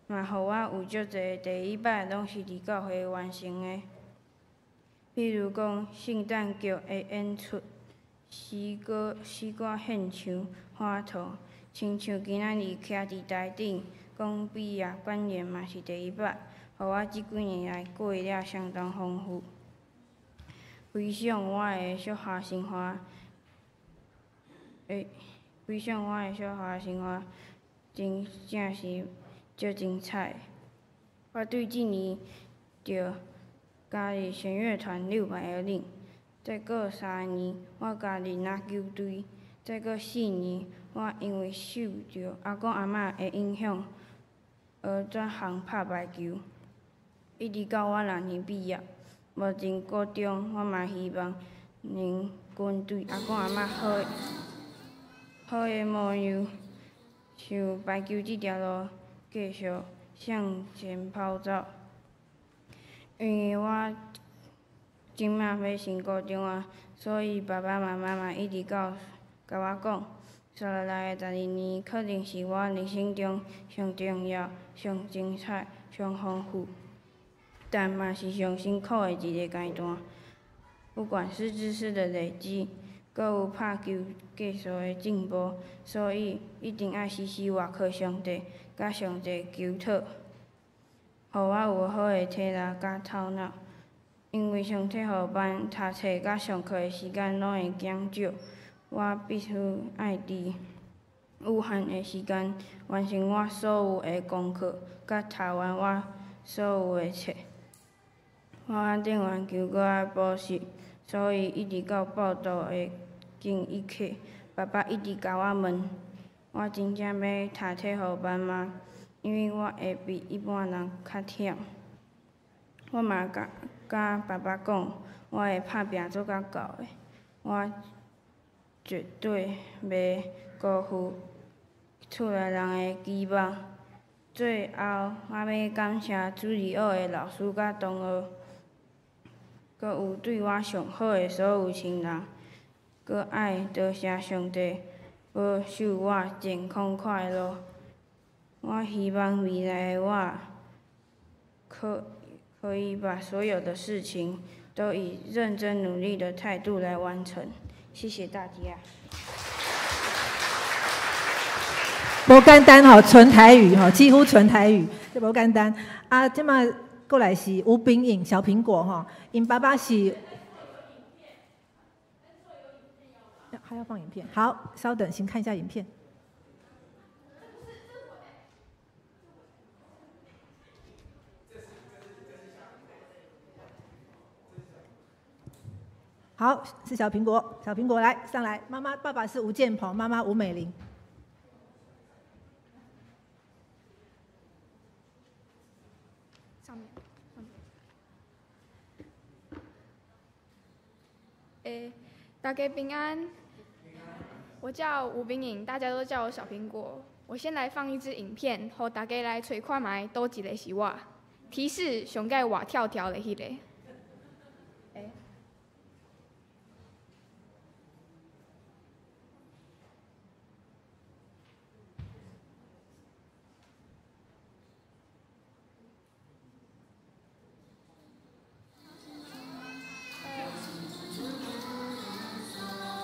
嘛予我有足濟第一擺攏是佇教會完成的。比如講，聖誕劇的演出、詩歌獻唱、花束，親像今仔日徛佇台頂講畢業感言嘛是第一擺，予我這幾年來過了相當豐富。回想我的小學生活，真正是足精彩。我對這年就加入弦樂團620，再過3年，我加入籃球隊，再過4年，我因為受著阿公阿嬤的影響，而轉行拍排球，一直到我6年畢業。目前高中，我嘛希望能跟隨阿公阿嬤好的模樣，向排球這條路繼續向前跑走。因為我這馬欲升高中啊，所以爸爸媽媽嘛一直共我講，紲落来的十二年，可能是我人生中上重要、上精彩、上丰富，但嘛是上辛苦的一个阶段。不管是知识的累积，阁有拍球技术的进步，所以一定爱时时倚靠上帝，佮上帝求讨，予我有好的体力佮头脑。因为上体育班读册佮上课的时间拢会减少，我必须爱伫有限的时间完成我所有的功课，佮读完我所有的册。我练完球阁爱补习，所以一直到报到的前一刻，爸爸一直共我问：我真正欲读体育班吗？因为我会比一般人较忝。我嘛共爸爸讲，我会拍拚做甲够的，我绝对袂辜负厝内人的期望。最后，我欲感谢主日学的老师佮同学，阁有对我上好的所有亲人，阁爱多谢上帝保守我健康快乐。我希望未来的我可以把所有的事情都以认真努力的态度来完成。谢谢大家。无简单吼，纯台语吼，几乎纯台语，这无简单。啊，这马过来是吴秉颖小苹果吼，𪜶爸爸是。还要放影片？好，稍等，先看一下影片。好，是小苹果，小苹果来上来，妈妈、爸爸是吴建鹏，妈妈吴美玲。上面，上面。欸，大家平安。我叫吴秉颖，大家都叫我小苹果。我先来放一支影片，予大家来揣看觅，佗一个是我。提示：上盖活跳跳的彼个。欸。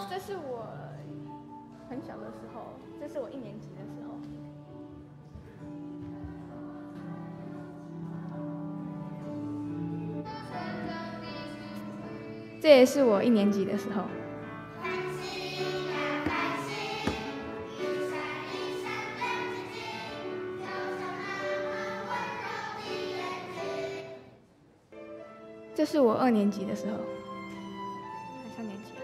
这是我很小的时候，这是我一年级的时候。这也是我一年级的时候。这是我二年级的时候，还三年级啊？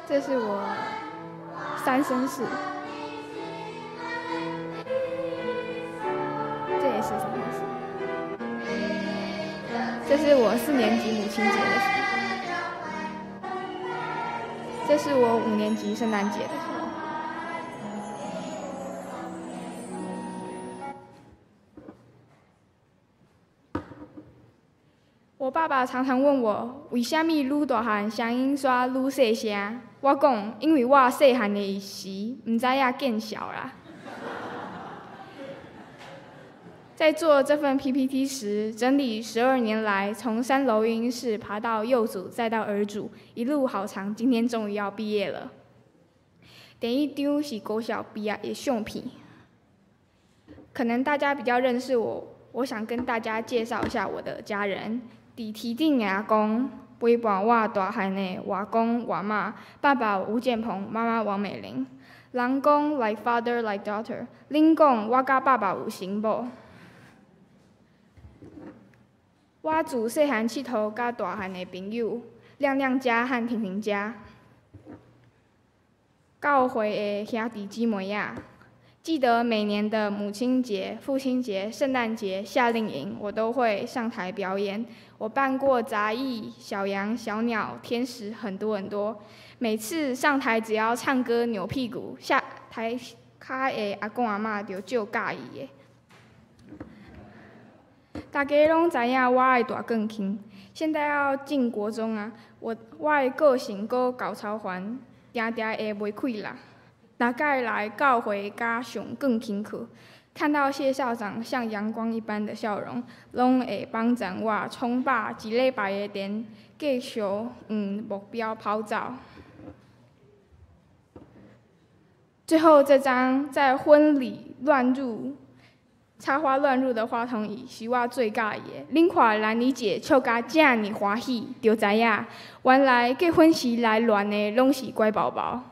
这是我三升四，这也是三升四。这是我四年级母亲节的时候，这是我五年级圣诞节的时候。我爸爸常常问我，为啥物愈大汉声音煞愈细声？我讲，因为我细汉的时，毋知影见笑啦。在做这份 PPT 时，整理12年来从3楼育婴室爬到幼组，再到儿组，一路好长。今天终于要毕业了。第一张是国小毕业的相片，可能大家比较认识我，我想跟大家介绍一下我的家人。伫天顶的阿公，陪伴我大汉的外公外妈，爸爸吴建鹏，妈妈王美玲。人讲 like father like daughter，恁讲我佮爸爸有成无？我自细汉𨑨迌到大汉的朋友，亮亮家和婷婷家，教会的兄弟姊妹仔。记得每年的母亲节、父亲节、圣诞节、夏令营，我都会上台表演。我扮过杂役、小羊、小鸟、天使，很多很多。每次上台只要唱歌扭屁股，下台跤的阿公阿嬷就足佮意的。大家攏知影我愛彈鋼琴，現在要進國中啊，我的個性閣厚操煩，定定會袂氣啦。逐擺來教會佮上鋼琴課，看到謝校長像陽光一般的笑容，攏會幫助我充飽一禮拜的電，繼續往目標跑走。最後這張在婚禮亂入插花亂入的話筒椅是我最佮意的。恁看蘭妮姐笑甲遮爾歡喜，就知影原來結婚時來亂的攏是乖寶寶。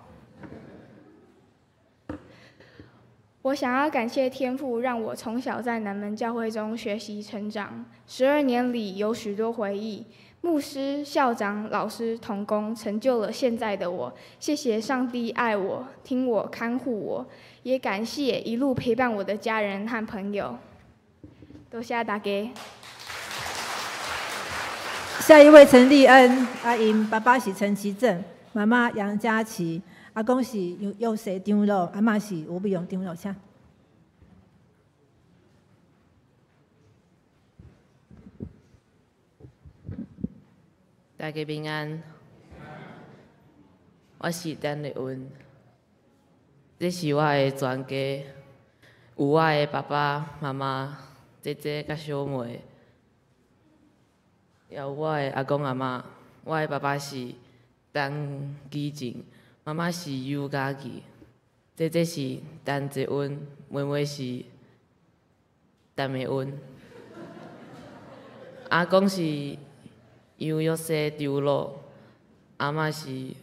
我想要感謝天父，讓我從小在南門教會中學習成長。12年裡有許多回憶，牧師、校長、老師、同工，成就了現在的我。謝謝上帝愛我、聽我、看護我，也感謝一路陪伴我的家人和朋友。多謝大家。下一位陳麗恩，啊，𪜶爸爸是陳其正，媽媽楊佳琪，阿公是楊西長老，阿嬤是吳碧榮長老，請。大家平安，我是陳麗恩，這是我的全家，有我的爸爸媽媽、姐姐佮小妹，也有我的阿公阿嬤。我的爸爸是陳基靜，媽媽是尤嘉琪，姐姐是陳澤恩，妹妹是陳美恩。阿公是楊玉西長老，阿嬤是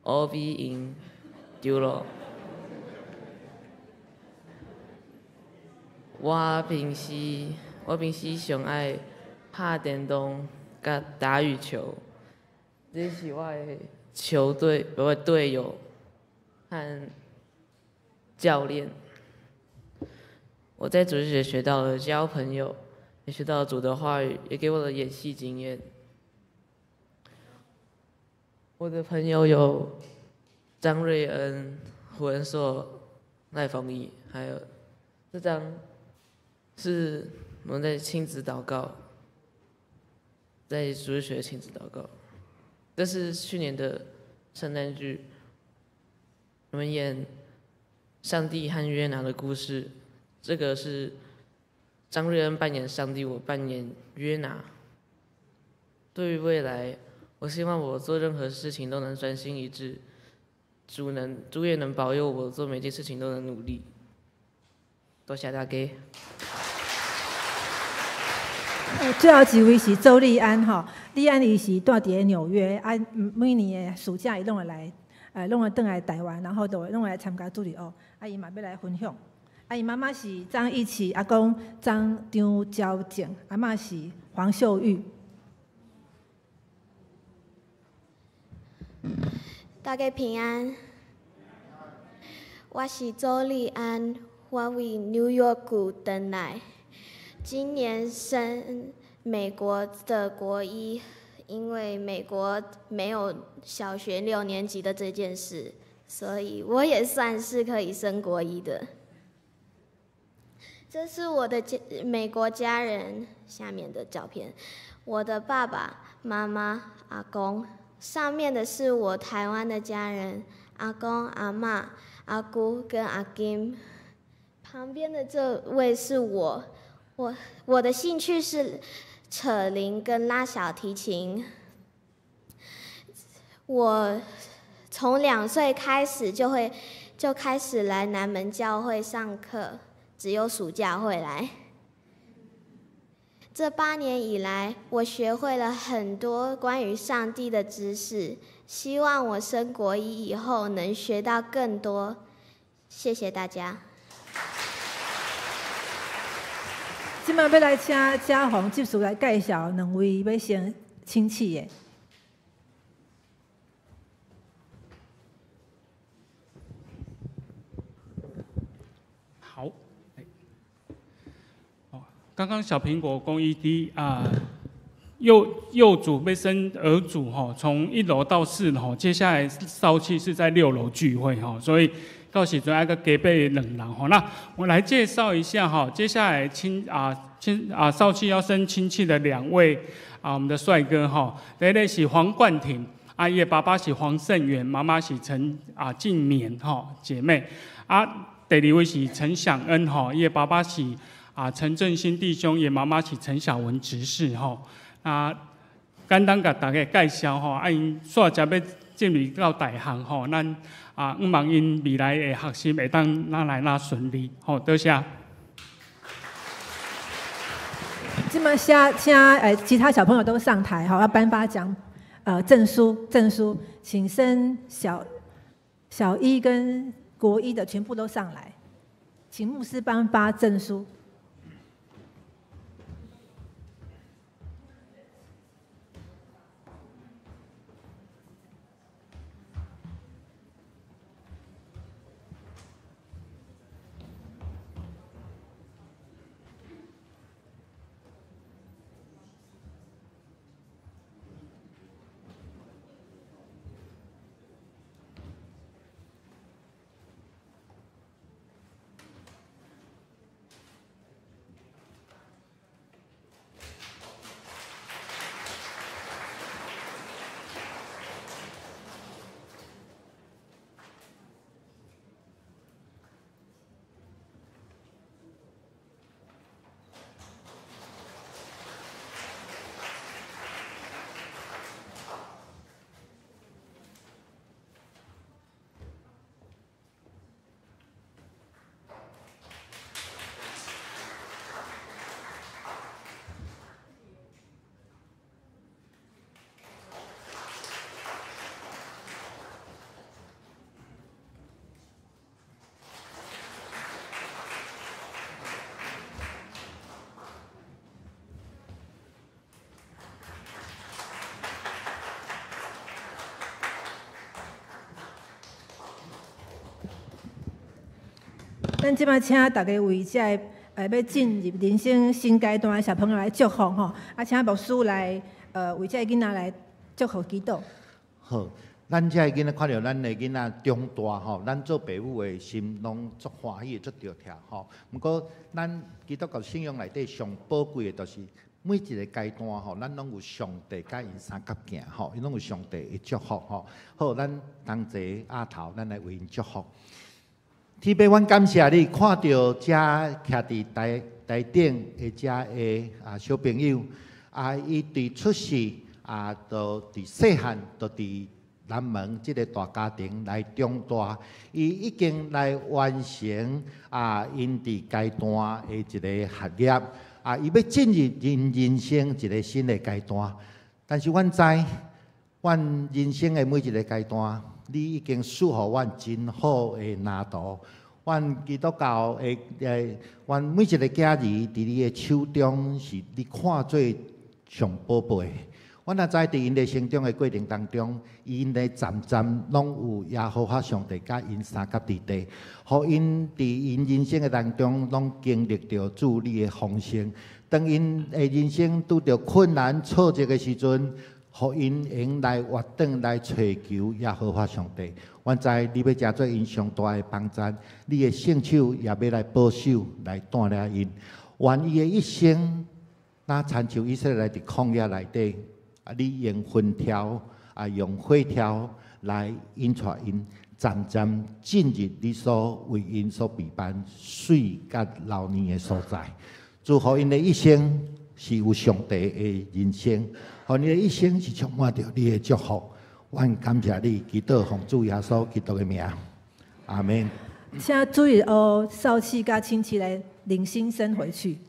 吳美英長老。我平時上愛拍電動佮打羽球，這是我的球隊，我的隊友和教練。我在主日學學到了交朋友，也學到了主的話語，也給我了演戲經驗。我的朋友有張瑞恩、胡恩碩、賴鳳儀，還有這張是我們在親子禱告，在主日學親子禱告。這是去年的聖誕劇，我們演上帝和約拿的故事。這個是張瑞恩扮演上帝，我扮演約拿。對於未來，我希望我做任何事情都能專心一致，主也能保佑我做每件事情都能努力。多謝大家。最後一位是周麗安吼，麗安伊是住佇咧紐約，啊，每年的暑假伊攏會來，攏會轉來台灣，然後就攏會來參加主日學，啊，伊嘛欲來分享。啊，伊媽媽是張義琪，阿公張張嬌靜，阿嬤是黃秀玉。大家平安，我是周麗安，我為紐約谷轉來，今年升美國的國一，因為美國沒有小學六年級的這件事，所以我也算是可以升國一的。這是我的家美國家人下面的照片，我的爸爸媽媽、阿公。上面的是我台灣的家人，阿公、阿嬤、阿姑跟阿金。旁邊的這位是我，我的興趣是扯鈴跟拉小提琴。我從2歲開始就開始來南門教會上課，只有暑假會來。這8年以來，我學會了很多關於上帝的知識。希望我升國一以後能學到更多。謝謝大家。這擺欲來請嘉宏執事來介紹兩位欲升親戚的。好，剛剛小蘋果公一滴啊，幼組欲升兒組哈，從1樓到4樓，接下來少氣是在6樓聚會哈，所以到时阵爱阁加爬两楼吼。那我来介绍一下哈，接下来亲啊少气要升亲戚的两位啊，我们的帅哥哈，第一个是黄冠廷，啊，伊的爸爸是黄胜元，妈妈是陈啊静绵吼姐妹，啊，第二位是陈享恩吼，伊的爸爸是啊陈振兴弟兄，伊的妈妈是陈小文执事吼，啊，简单共大家介绍吼，啊，𪜶煞才欲进入到大学吼，咱啊，向望𪜶未来的学习会当愈来愈顺利，吼，多谢。这么下，请其他小朋友都上台哈，要颁发奖证书，证书，请升小小一跟国一的全部都上来，请牧师颁发证书。咱这摆请大家为这个欲进入人生新阶段的小朋友来祝福吼，啊，请牧师来为这个囡仔来祝福祈祷。好，咱这个囡仔看著咱的囡仔长大吼，咱做爸母的心拢足欢喜、足著疼吼。毋过，咱基督教信仰内底上宝贵的，就是每一个阶段吼，咱拢有上帝佮𪜶相佮行吼，伊拢有上帝的祝福吼。好，咱同齐阿头，咱来为𪜶祝福。天父，阮感谢你，看著遮徛伫台台顶的遮个啊小朋友，啊，伊伫出世啊，就伫细汉，就伫南门这个大家庭来长大，伊已经来完成啊，𪜶伫阶段的一个学业，啊，伊欲进入𪜶人生一个新的阶段。但是阮知，阮人生的每一个阶段，你已经赐予阮真好的蓝图。阮基督教的阮每一个囝儿伫你的手中，是你看做上宝贝的。阮也知伫𪜶的成长的过程当中，𪜶的站站拢有耶和华上帝佮𪜶相佮伫地，予𪜶伫𪜶人生的当中拢经历著主你的丰盛。当𪜶的人生拄著困难挫折的时阵，予𪜶会用来活转来揣求耶和华上帝。阮知你欲成做𪜶上大的帮助，你的圣手也欲来保守、来带领𪜶。愿伊的一生，若亲像以色列伫旷野内底，啊，你用云柱啊，用火柱来引带𪜶，渐渐进入你所为𪜶所备办水佮流奶的所在。祝福𪜶的一生是有上帝的人生，予𪜶的一生是充满著你的祝福。阮感谢你，祈祷奉主耶稣基督的名，阿们。请主日学少气佮亲戚来领新生回去。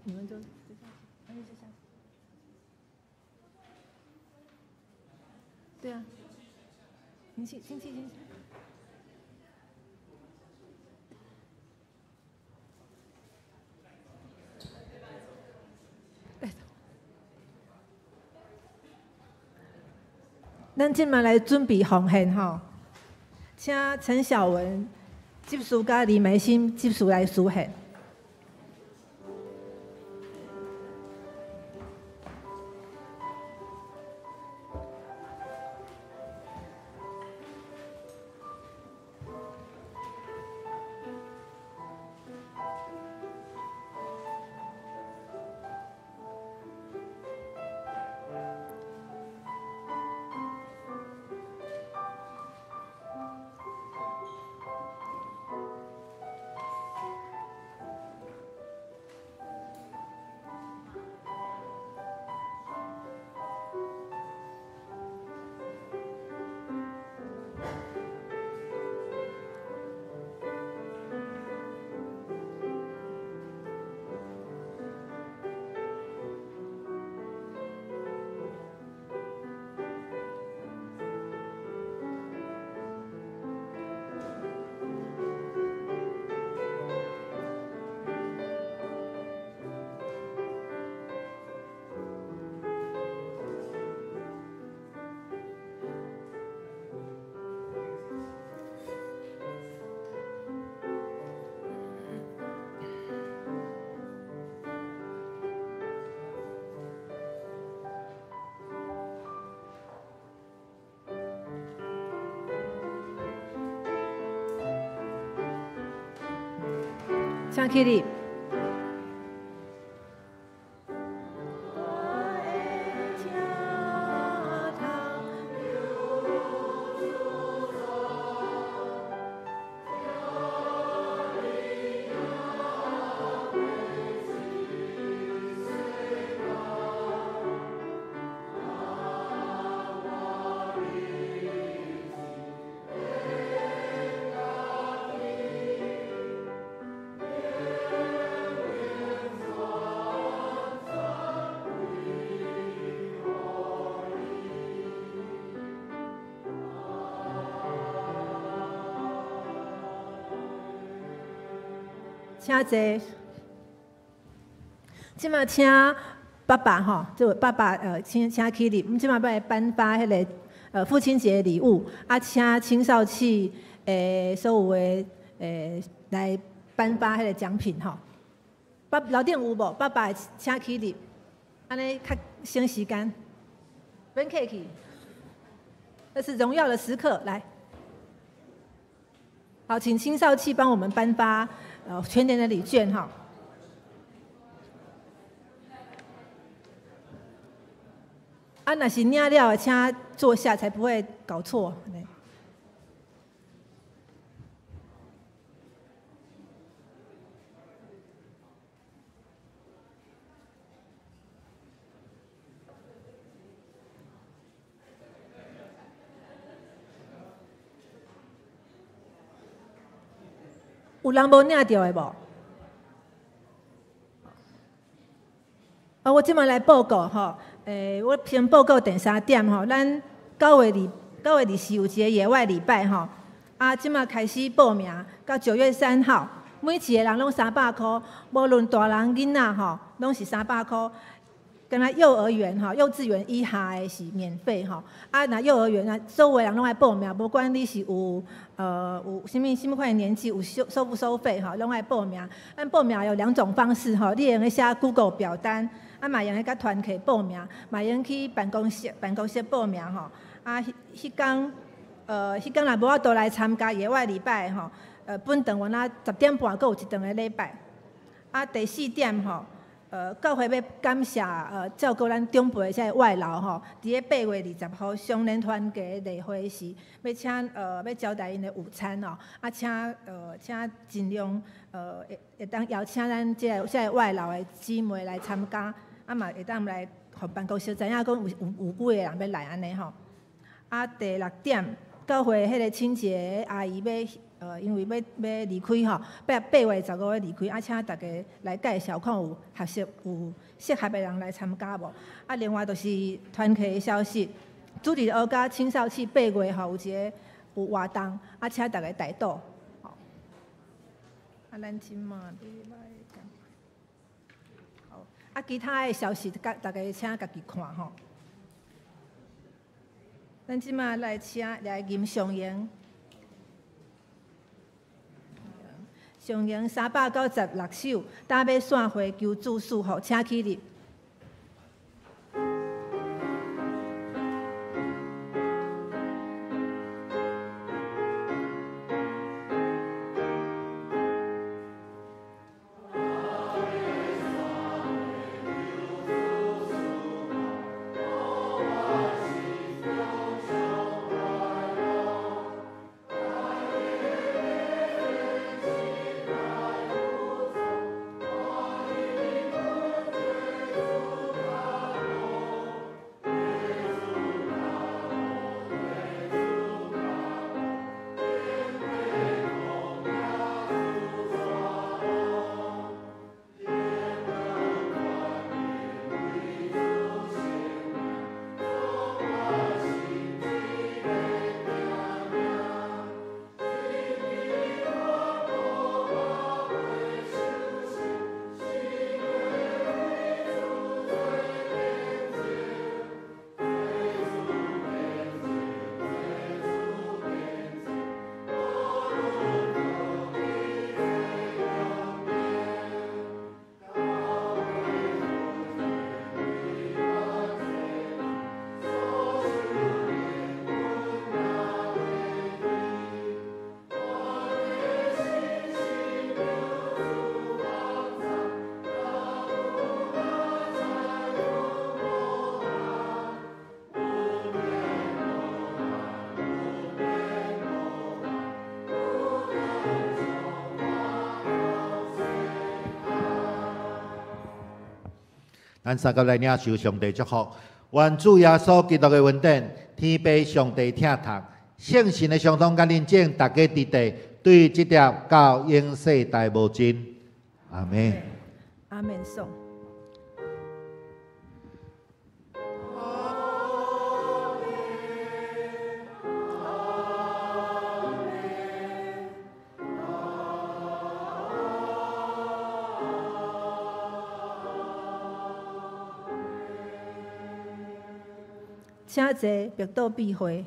你们就对啊，亲戚亲戚亲戚。咱这马来准备奉献吼，请陈小文执事佮李梅心执事来书献。請起立。請坐。這馬請爸爸吼，這位爸爸請起立。阮這馬欲來頒發彼个父親節禮物，啊，請青少契所有的來頒發彼个獎品吼。爸樓頂有無？爸爸請起立，按呢較省時間。免客氣，這是榮耀的時刻，來。好，請青少契幫我們頒發全年的禮券哈。啊，若是領了，請坐下，才不會搞錯。有人無領著的無？啊，我這馬來報告吼，我先報告第三點吼，咱9月24有一個野外禮拜吼，啊，這馬開始報名，到9月3號，每一個人攏300箍，無論大人囡仔吼，攏是三百箍。敢若幼兒園吼，幼稚園以下的是免費吼，啊，若幼兒園啊，所有人攏愛報名，無管你是有啥物啥物款的年紀，有收不收費吼，攏愛報名。咱報名有兩種方式吼，你會用寫 Google 表單，啊，嘛會用共團契報名，嘛會用去辦公室報名吼。啊，彼工若無法度來參加野外禮拜吼，本堂原來10點半閣有一堂的禮拜。啊，第四點吼。教會欲感謝照顧咱長輩的這个外勞吼，佇咧8月20號雙連團契例會時，欲招待𪜶的午餐哦，啊，請盡量會當邀請咱這个外勞的姊妹來參加，啊嘛會當來予辦公室知影講有幾个人欲來按呢吼。啊，第六點，教會彼个清潔阿姨欲因為欲離開吼，8月15欲離開，啊，請大家來介紹，看有合適有適合的人來參加無？啊，另外就是團契的消息，主日學佮青少契八月吼有一个有活動，啊，請大家帶到。啊，咱這馬來講，好，啊，其他的消息，佮大家請家己看吼。咱這馬來請來吟上營。上營396首，打欲散會求主賜福，請起立。咱三个來領受上帝祝福，願主耶穌基督的恩典，天父上帝疼痛，聖神的相通佮臨在，大家佇地對這條到永世代無盡。阿門。阿門。送。請坐，默禱閉會。